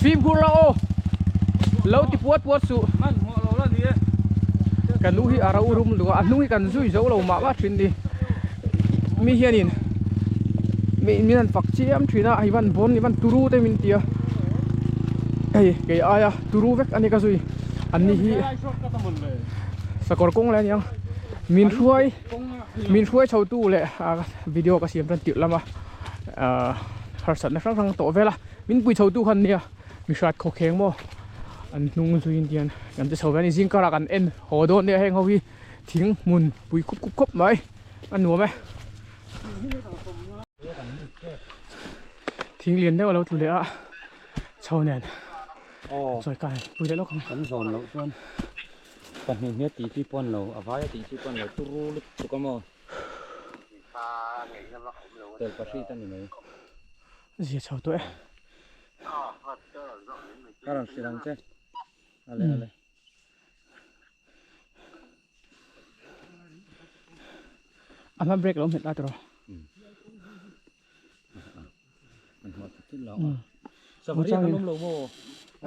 Fimkhur la aw lo ti puat puat suh ka nu hi a ro rum lutuk a a hnung hi kan zui zo lo mah mah thin ni mi hianin mi min han fak chiam thin a hei van bawn i van turu te min ti a hei kei aia turu vek a ni ka zui an ni hi sakawr kawng leh a niang min hruai min hruai chho tu leh video ka siam tan tirh lama ahh harsatna hrang hrang tawh vel a min pui chho tu khan nia mi hrat khaw kheng maw an hnung zuiin tihian kan ti chho ve a ni zing karah kan en haw dawn nia heng ho hi thing hmun pui khup khup khawp mai a nuam e thing lian deuh a lo tlu leh a chho nen chawi kai pui leh lawk ang kan zawn loh chuan pahnih hniat tih chi pawn lo a vaia tih chi pawn lo turu lutuk a maw tel pahrit a ni mai zia chho tawh e ka rawn hrilh ang che ale ale A hma break lo hmet la tawh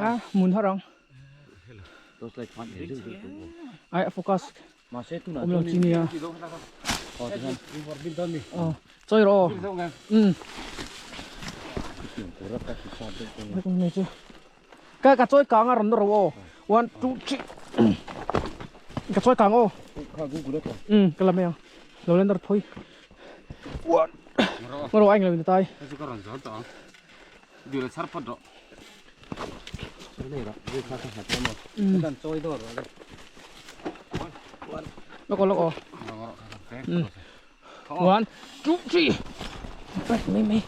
a mun har ang ai a focus awm lo chi nia chawi rawh aw um Ka ka chawi kang a rawn ro aw one two three ka chawi kang aw um ka la mai ang lo len dar phawi one ngaro ai nglo in tai lok aw lok aw one two three mai mai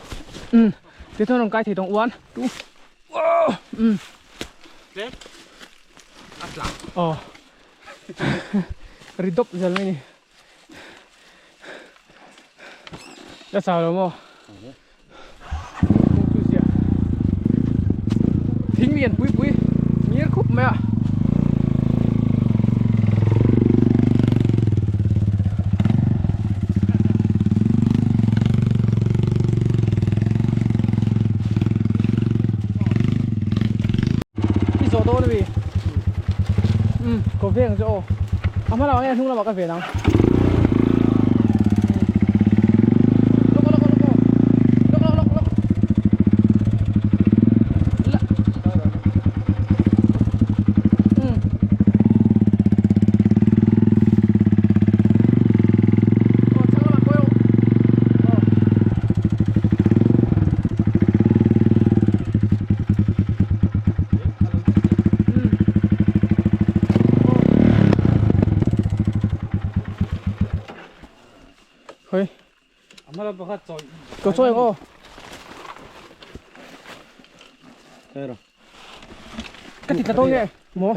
um ti chuan rawn kai thei tawng one two um aw ri dawp zel mai ni. La chau lo maw? Thingkung chu zia thing lian pui pui ngir khup mai a. I zawh dawn ami? Umm ka veng chu aw a hma lamah nge a hnung lamah ka ven ang. Lawk lawk lawk lawk lawk lawk lawk la umm aw chhang lamah kawi rawh aw. Hoi. Có chơi không? Cái thịt là tôi nghe. Mò.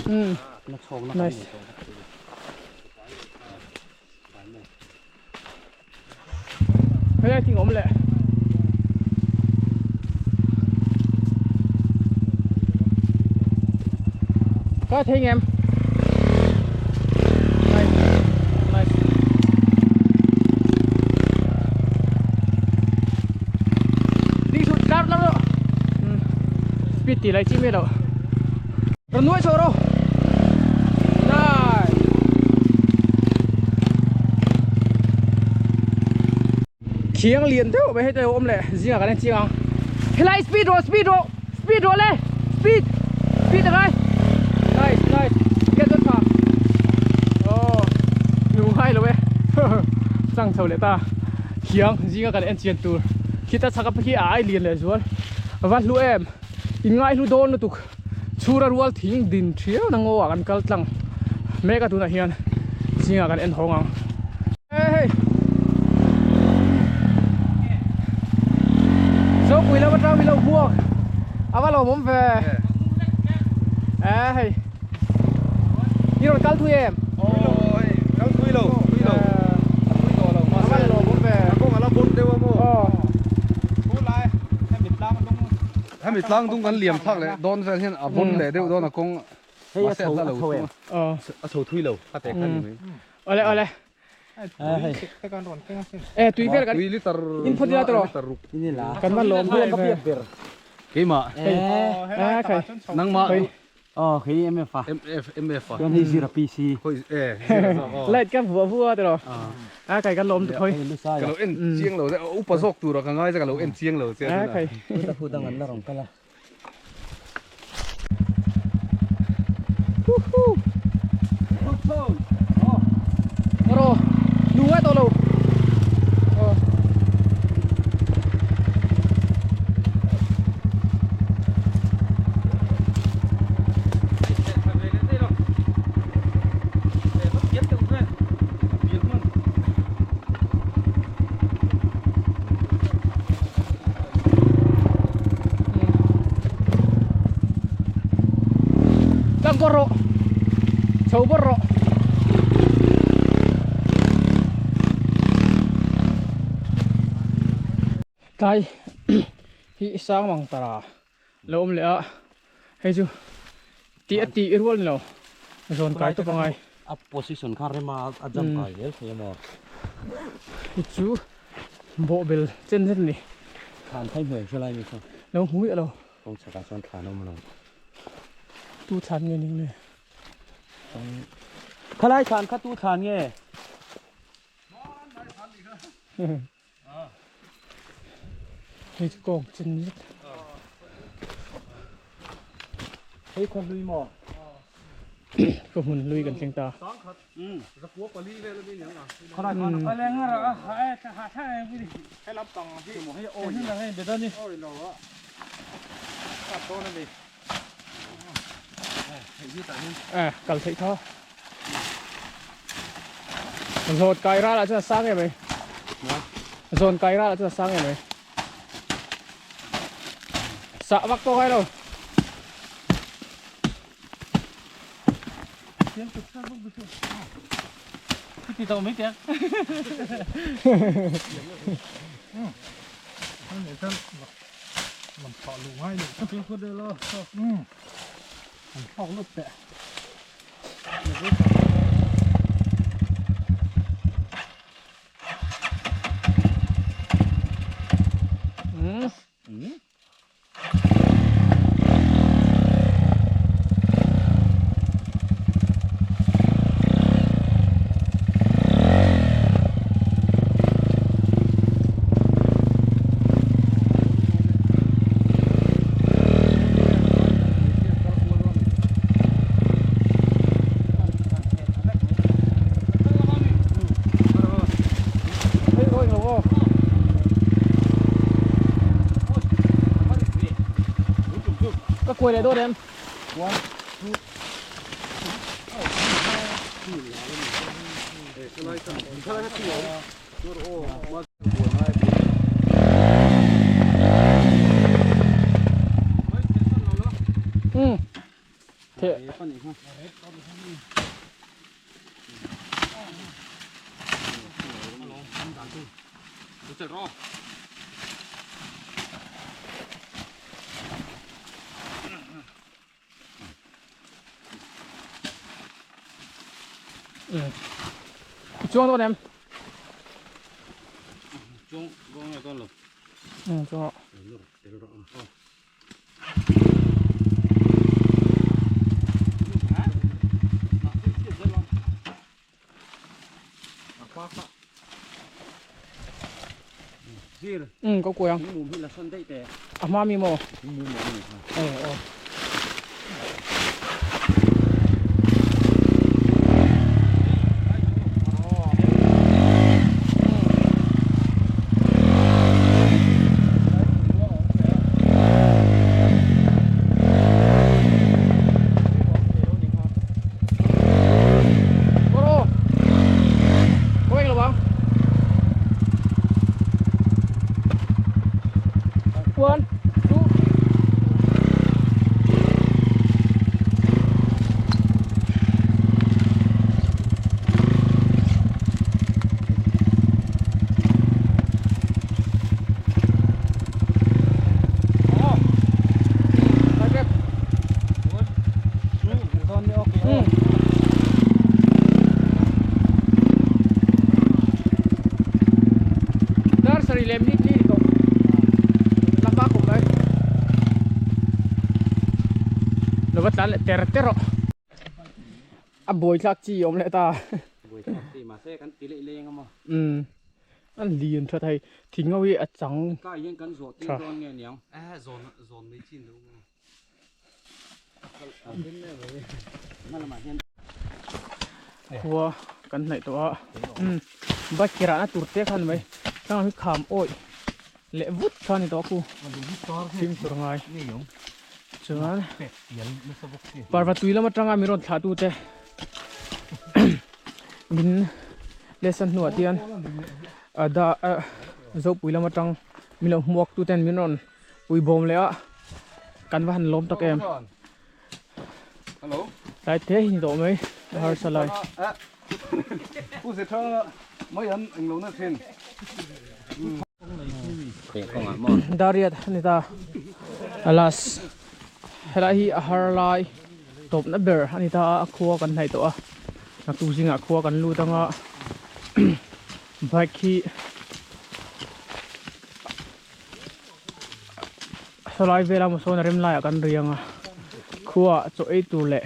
Ừ. Nice. Helai thing awm leh. Ka thei ngem. Nice. Nice. Đi sụt đáp lắm rồi. Speed thì lại chi mê đâu. Rồi nuôi sổ đâu. Nice. Khiang lian deuh mai heta awm leh zingah kan en chiang ang. Helai speed rawh speed rawh speed rawh le speed speed angai. Nice nice get dawn tha. Oh nu ngai lo e. Chang chho leh ta. Khiang zinga kan en chian tur. Khita chhaka khi a ai lian leh zual. Va hlu em. In ngai hlu dawn lutuk. Chhura rual thing din thiau na ngaw ah kan kal tlang mek a tunah hian zingah kan en hawng ang. Hei Zopui lam atang min lo buak a va lawmawm ve e hei i rawn kal thui em? Aw hei kal thui lo thui lo thui tawh lo a va lawmawm ve a kawng a la bon deuh a maw aw khulai hemi tlang dung Hemi tlang dung kan liam thlak leh dawn vel hian a vawn leh deuh dawn a kawng mahse a hla lo thung a, a chho thui lo a teh khan ni mai. Awle awle. E tui vel kan tui liter in phawt ila tawh kan va lawm ve. Keimah. Eh khai. Nangmah. Aw khi MF a. MF MF a. Chuan hei zira PC. Khoi e zira zawk aw. Light ka vuah vuah tiraw. A kai kan lawm khoi. Ka lo en chiang lo che upa zawk tura ka ngai che ka lo en chiang lo che A khai. Chuta hu dang an la rawn kal a. Huhu. Ro nu ngai tawh lo. Aw. Tlang bawr rawh chho bawr rawh tlai hi sang mang tara lo awm leh a hei chu tih a tih rual ni lo zawn kai tawp angai a position kha rema a jump kai zel thei a maw hi chu bawh bel chen zet a ni thlan thai hmuh hre lai mi kha lo hmu miah lo kawng chhakah chuan thlan a awm lo tu thlan nge ning le khalai thlan kha tu thlan nge Hei chu kawng chin zet. Hei khaw hlui maw? Khaw hmun hlui kan thleng ta. Eh, kal theih tho. Zawn kai ral ah chuan a sang em mai. Zawn kai ral ah chuan a sang em mai. Sah vak pawh ngai lo. Ti tawh mai teh. Ka kuai leh dawn em? Um. The. I chuang dawn em? Chuang dawn nge dawn lo. Um chuang rawh. Um ka kuai ang. A hma mi maw? Aw aw. One, two. Dar sarih leh minute li ni tawh la hma khawp mai lo va tlan leh ter ter rawh a buai thlak chi a awm leh ta buai thlak chi mahse kan ti leh leng a maw umm a lian tha thei thing ho hi a chang tlai hian kan zawh tir dawn nge niang zawn zawn mai chin lo Khua kan hnaih tawh a umm bike ke rahna tur te khan mai tlangah hi kham awih leh vut kha a ni tawh a khu fimkhur ngai chuan parva tui lam atanga min rawn thlah tute min lesson hnuah te hian a zopui lam atang min lo hmuak tuten min rawn Ui bawm leh a kan va han lawm tak em. Hello. Tlai te hi ni tawh mai a harsa lai. Pu ze tha mai an englo na thin. Dariat ani ta alas helai hi a har lai tawpna ber ani ta a khua kan hnaih tawh a naktuk zingah khua kan lut anga bike hi Sawlai vela maw sawn a rem laiah kan ri ang a khuaah chaw ei tur leh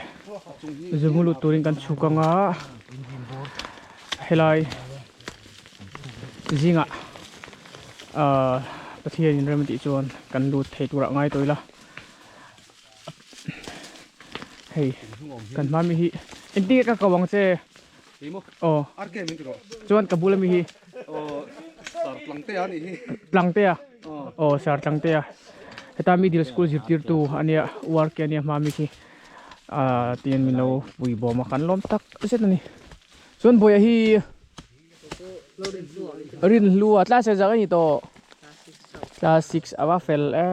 zungu lut turin kan chhuk ang a helai zingah ahh Pathian in rem a tih chuan kan lut thei turah ngai tawh ila hei kan hma mi hi engtin nge ka ko ang che. Aw. Chuan ka bula mi hi. Aw sar tlangtea anih hi. Tlangtea. Aw sar tlangtea. Heta middle school zirtirtu ania work ania hma mi khi. Ah tian min lo pui bawm a kan lawm tak zet ani. Chuan Bawia hi Rinhlua class zak ani tawh. Class 6 awa fel e.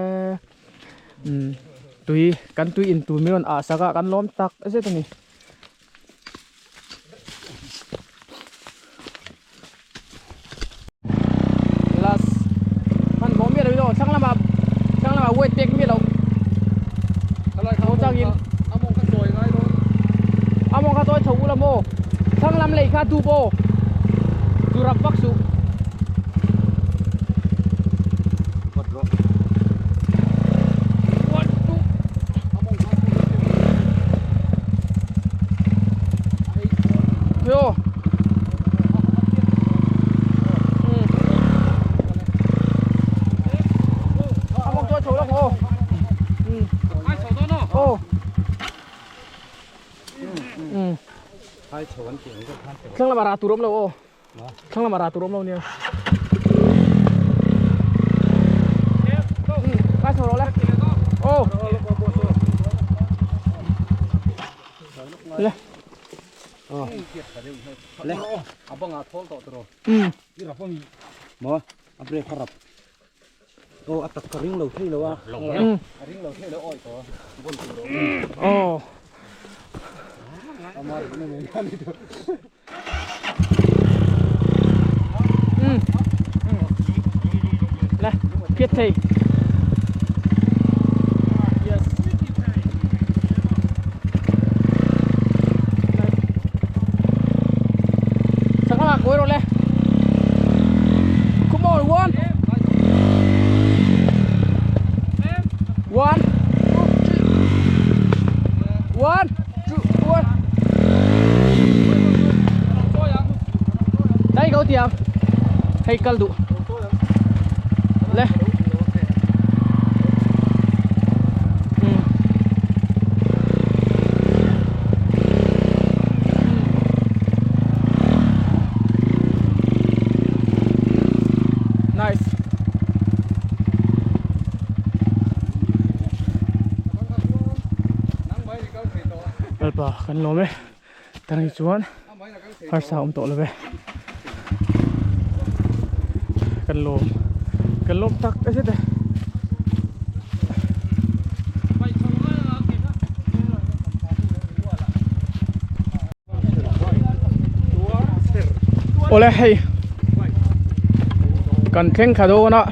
Tui kan tui in tur min rawn ah sak a kan lawm tak zet ani. Tarangin. Among kha chawi chho ula maw? Thlang lam lei kha dup aw. Zu rap vak suh. One, two. Yo. Among chawi chho la maw? Aw. Thlang lamah rah tur awm lo aw. Thlang lamah rah tur awm lo nia. Kai chho rawh le. Aw. Le. Le. A bangah thawl tawh tawh. Maw a brake a rap. Aw a tak ka ring lo thei lo a. A ring lo thei lo awi tawh vawn tur a awm. Aw. Ama ring na nen khan ni tawh. Le phiat thei. Chak lamah kawi rawh le. Come on, one. One, two, three. One, two, one. Đây cậu tiệm. Hay kal duh. Le. Nice. Lalpa kan lawm e tani chuan harsa awm tawh lo ve kan lawm kan lawm tak a zet e. Awle hei kan thleng thla dawn a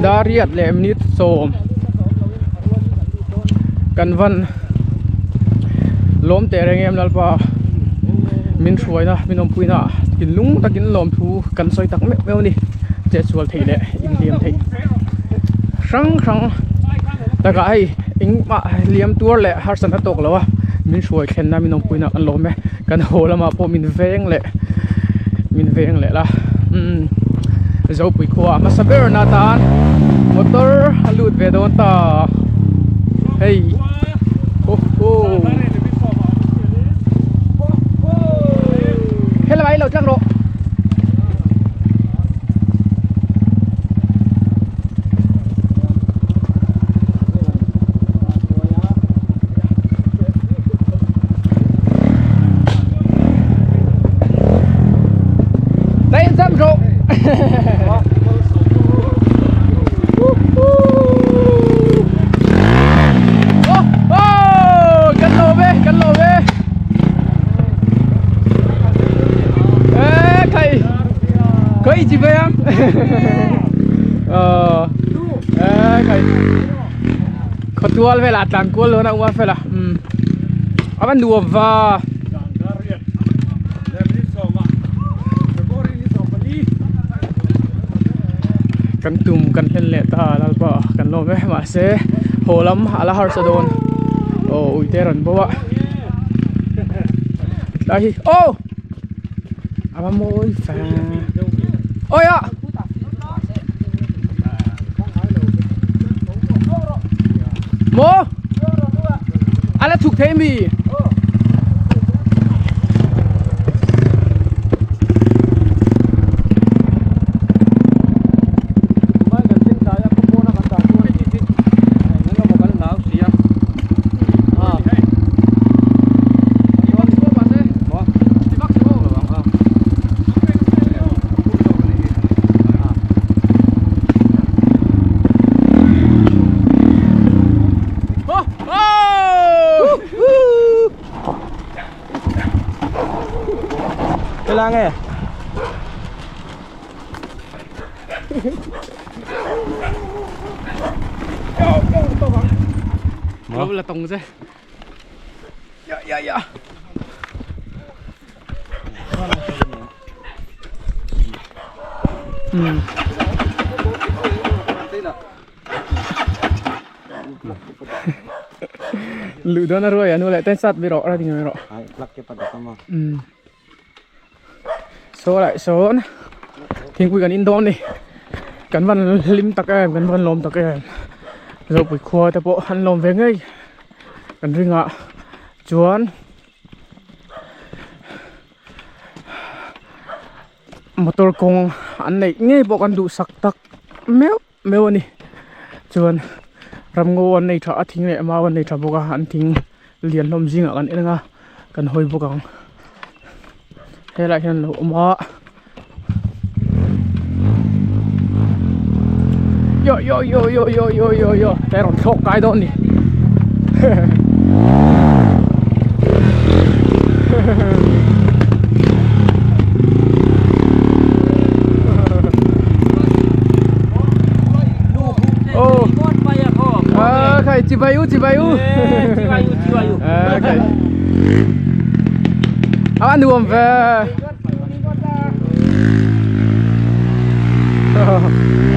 dariat leh minute sawm kan van lawm teh reng em lalpa min hruaina min awmpuina thinlung takin lawmthu kan sawi tak meuh meuh a ni chetsual theih leh inhliam theih hrang hrang takah hei engmah hliam tuar leh harsatna tawk lo a min hruai thlenna min awmpuina kan lawm e kan haw lamah pawh min veng leh min veng leh la umm Zopui khua hmasa ber na tan motor a lut ve dawn ta hei ho ho helai lo tlang rawh. Đây anh dâm rồi. Oh, cắn lồ về, cắn lồ về. Ê, thầy. Có ý gì vậy em? Ờ. Ê, thầy. Khawtual velah tlan kual dawn a uma fela umm a va nuam va. Kan tum kan hlen leh ta lalpa kan lawm e mahse haw lam a la harsa dawn aw uite rawn bo a tlai hi aw a va mawi fa awi a. Maw a la chhuk thei mi Kailangan eh. Lo la tawng che. Ya ya ya. Um. Lũ đó nó rồi nó lại tên sát bị rõ ra thì người rõ. Um. Số lại số thiên quy gần in đón đi. Cắn văn lim tắc em, cắn văn lom tắc em. Rồi buổi khuya ta bộ ăn lom về ngay. Cắn riêng ạ. Chuan motor kawng an neih ngei bawk an duhsak tak meuh meuh a ni chuan ramngaw an nei tha a thing leh mau an nei tha bawk a an thing lian hlawm zingah kan en ang a kan hawi bawk ang helaiah hian an lo awm a yo yo yo yo yo yo yo yo he rawn thlawk kai dawn a ni. Ờ, khởi chị bay u chị bay u. Ờ, khởi. À, nuông về.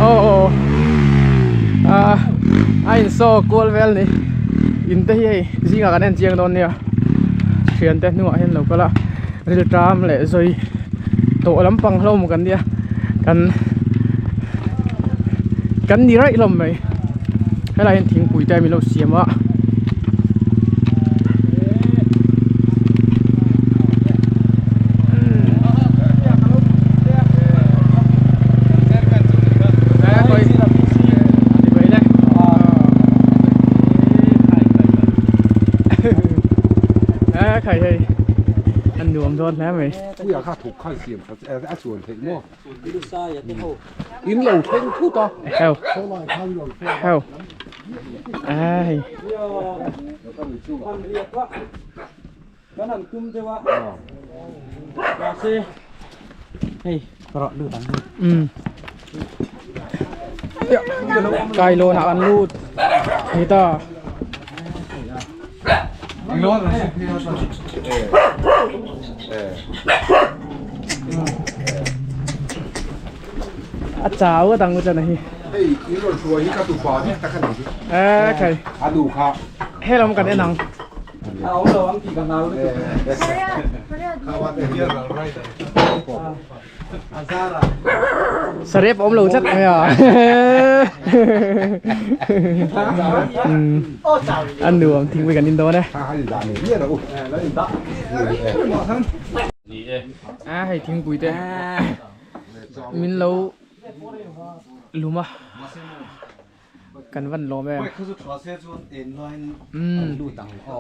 Ồ, à, anh so kual vel ni. In te hi hei zingah kan en chiang dawn nia. Thian te hnuah hian lo kal a rilṭam leh zawi tawh lampang hlawm kan nia kan kan ni raih hlawm mai helaiah hian thingpui te min lo siam a. A khai hei an nuam dawn hle mai. Puia kha thuk khan siam kha a chuan theih maw? In lo thleng thut a. Heo. Heo. Ai. Kan an tum deuh a. Mahse hei ka rawh lut ang. Um. Kai lawn ah kan lut. Hei ta. A chau a dang chan a hi. Hei in rawn hruai hi ka tupa dik tak a ni hi. E khai. A nu kha. He lam kan en ang. Sarep awm lo tlat mai a. An nuam thingpui kan in dawn e. A hei thingpui te min lo lum a. Kan van lawm em. Umm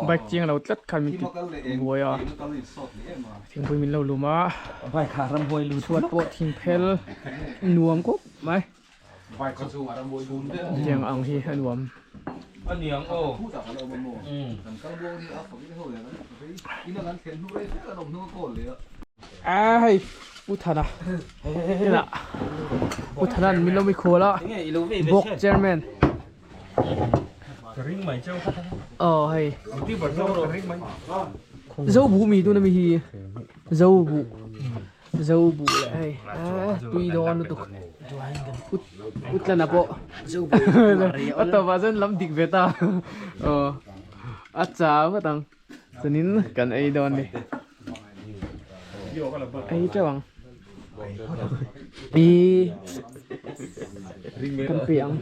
bike chiang lo tlat khan min ti buai a thingpui min lo lum a chhuat pawh thing phel nuam khawp mai tiang ang hi a nuam. A hei Pu Thana inah Pu Thana'n min lo mikhual a Bawk chairman aw hei Zobu mi tuna mi hi Zobu Zobu leh hei tui dawn lutuk Utlana pawh a tawpah chuan lam dik ve ta aw a chau ngawt ang. Chuanin kan ei dawn ni. Ei teuh ang. I kan pe ang.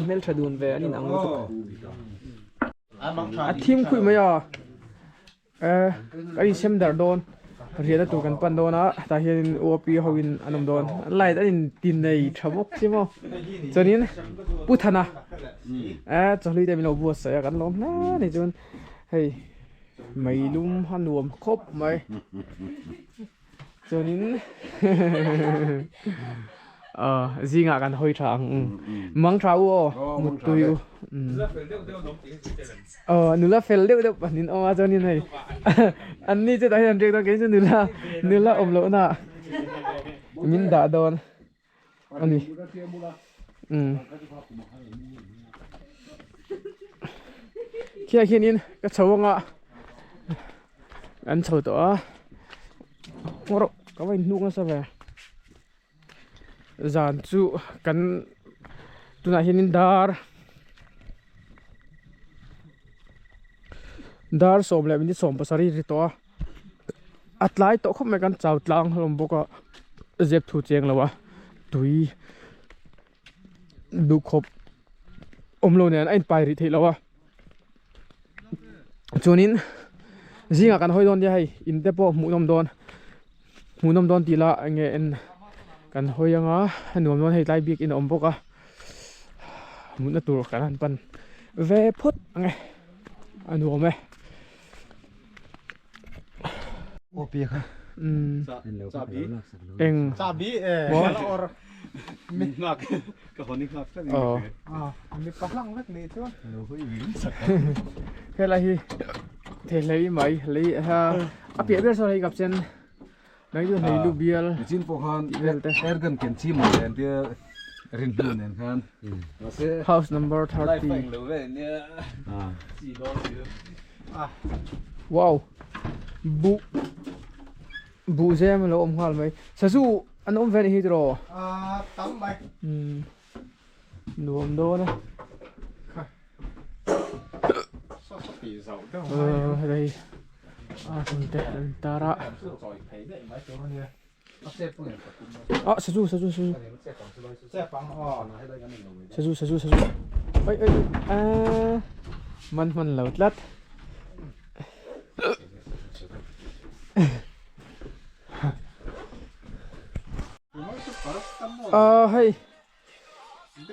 Hmeltha dun ve an inang lutuk. A thim khuih mai a eh kan insem darh dawn riahna tur kan pan dawn a tah hianin UAP ho in an awm dawn light an in ti nei tha bawk si maw chuanin Pu Thana eh chawhlui te min lo buatsaih a kan lawm hle a ni chuan hei meilum a nuam khawp mai. Chuanin Ờ, zingah kan hawi tha ang. Mang tha u aw, muttui u. Ờ, nula fel deuh deuh pahnih an awm a chuanin hei anni chu tah hian an riak dawn kei chu nula nula awm lohna min dah dawn a ni. Umm khiah khianin ka chho anga an chho tawh a ngawrh ka va inhnuk nasa ve. Zan chu kan tunah hianin dar dar sawm leh minute sawm pasarih ri tawh a a tlai tawh khawp mai kan chau tlang hlawm bawk a zep thu cheng lo a tui duhkhawp awm lo nen a inpai rih theih loh a chuanin zingah kan hawi dawn nia hei in te pawh hmuhnawm dawn hmuhnawm dawn tih lah eng nge en kan hawi anga a nuam dawn hei tlai biakin a awm bawk a mutna tur kan han pan ve phawt ang e a nuam e. Umm eng maw helai hi thei hlei mai hlei a a piah ber sawn hei kap chen nang chu hlei lu bial Nichin pawh khan tih vel te airgun ken chi maw nen tia rin hnu nen khan mahse house number 30 wow buh buh zem a lo awm nghal mai sazu an awm ve a nih hi tiraw tam mai umm nuam dawn a hei a hmun te an tar a ah sazu sazu sazu sazu sazu sazu oi oi ah man hman lo tlat ah hei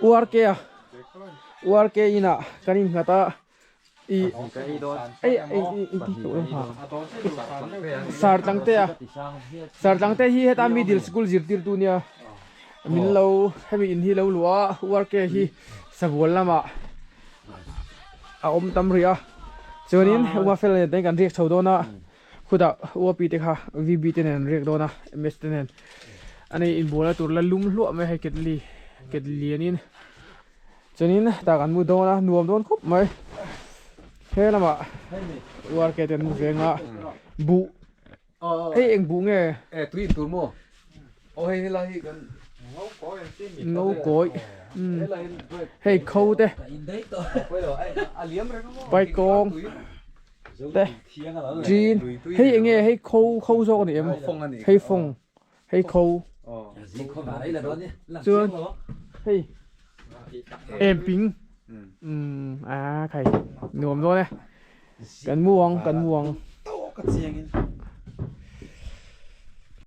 URK a URK inah kan innghat a i ei ei ei ti tawh ha sartlangte a sartlangte hi heta middle school zirtirtu nia min lo hemi in hi lo luah a URK hi sabual lamah a awm tam rih a chuanin Uafel nen te kan riak chho dawn a khutah UAP te kha VB te nen an riak dawn a MS te nen ani inbualna tur la lum hluah mai hei ketli ketli lianin chuanin tah kan mu dawn a nuam dawn khawp mai he lamah URK te an mu veng a buh hei eng buh nge e tui in tur maw aw hei helai hi kan ngo kawi hei kho te paikawng te chin hei eng nge hei kho kho zawk a ni em hei fawng hei kho chuan hei em ping umm a khai nuam dawn e kan mu ang kan mu ang.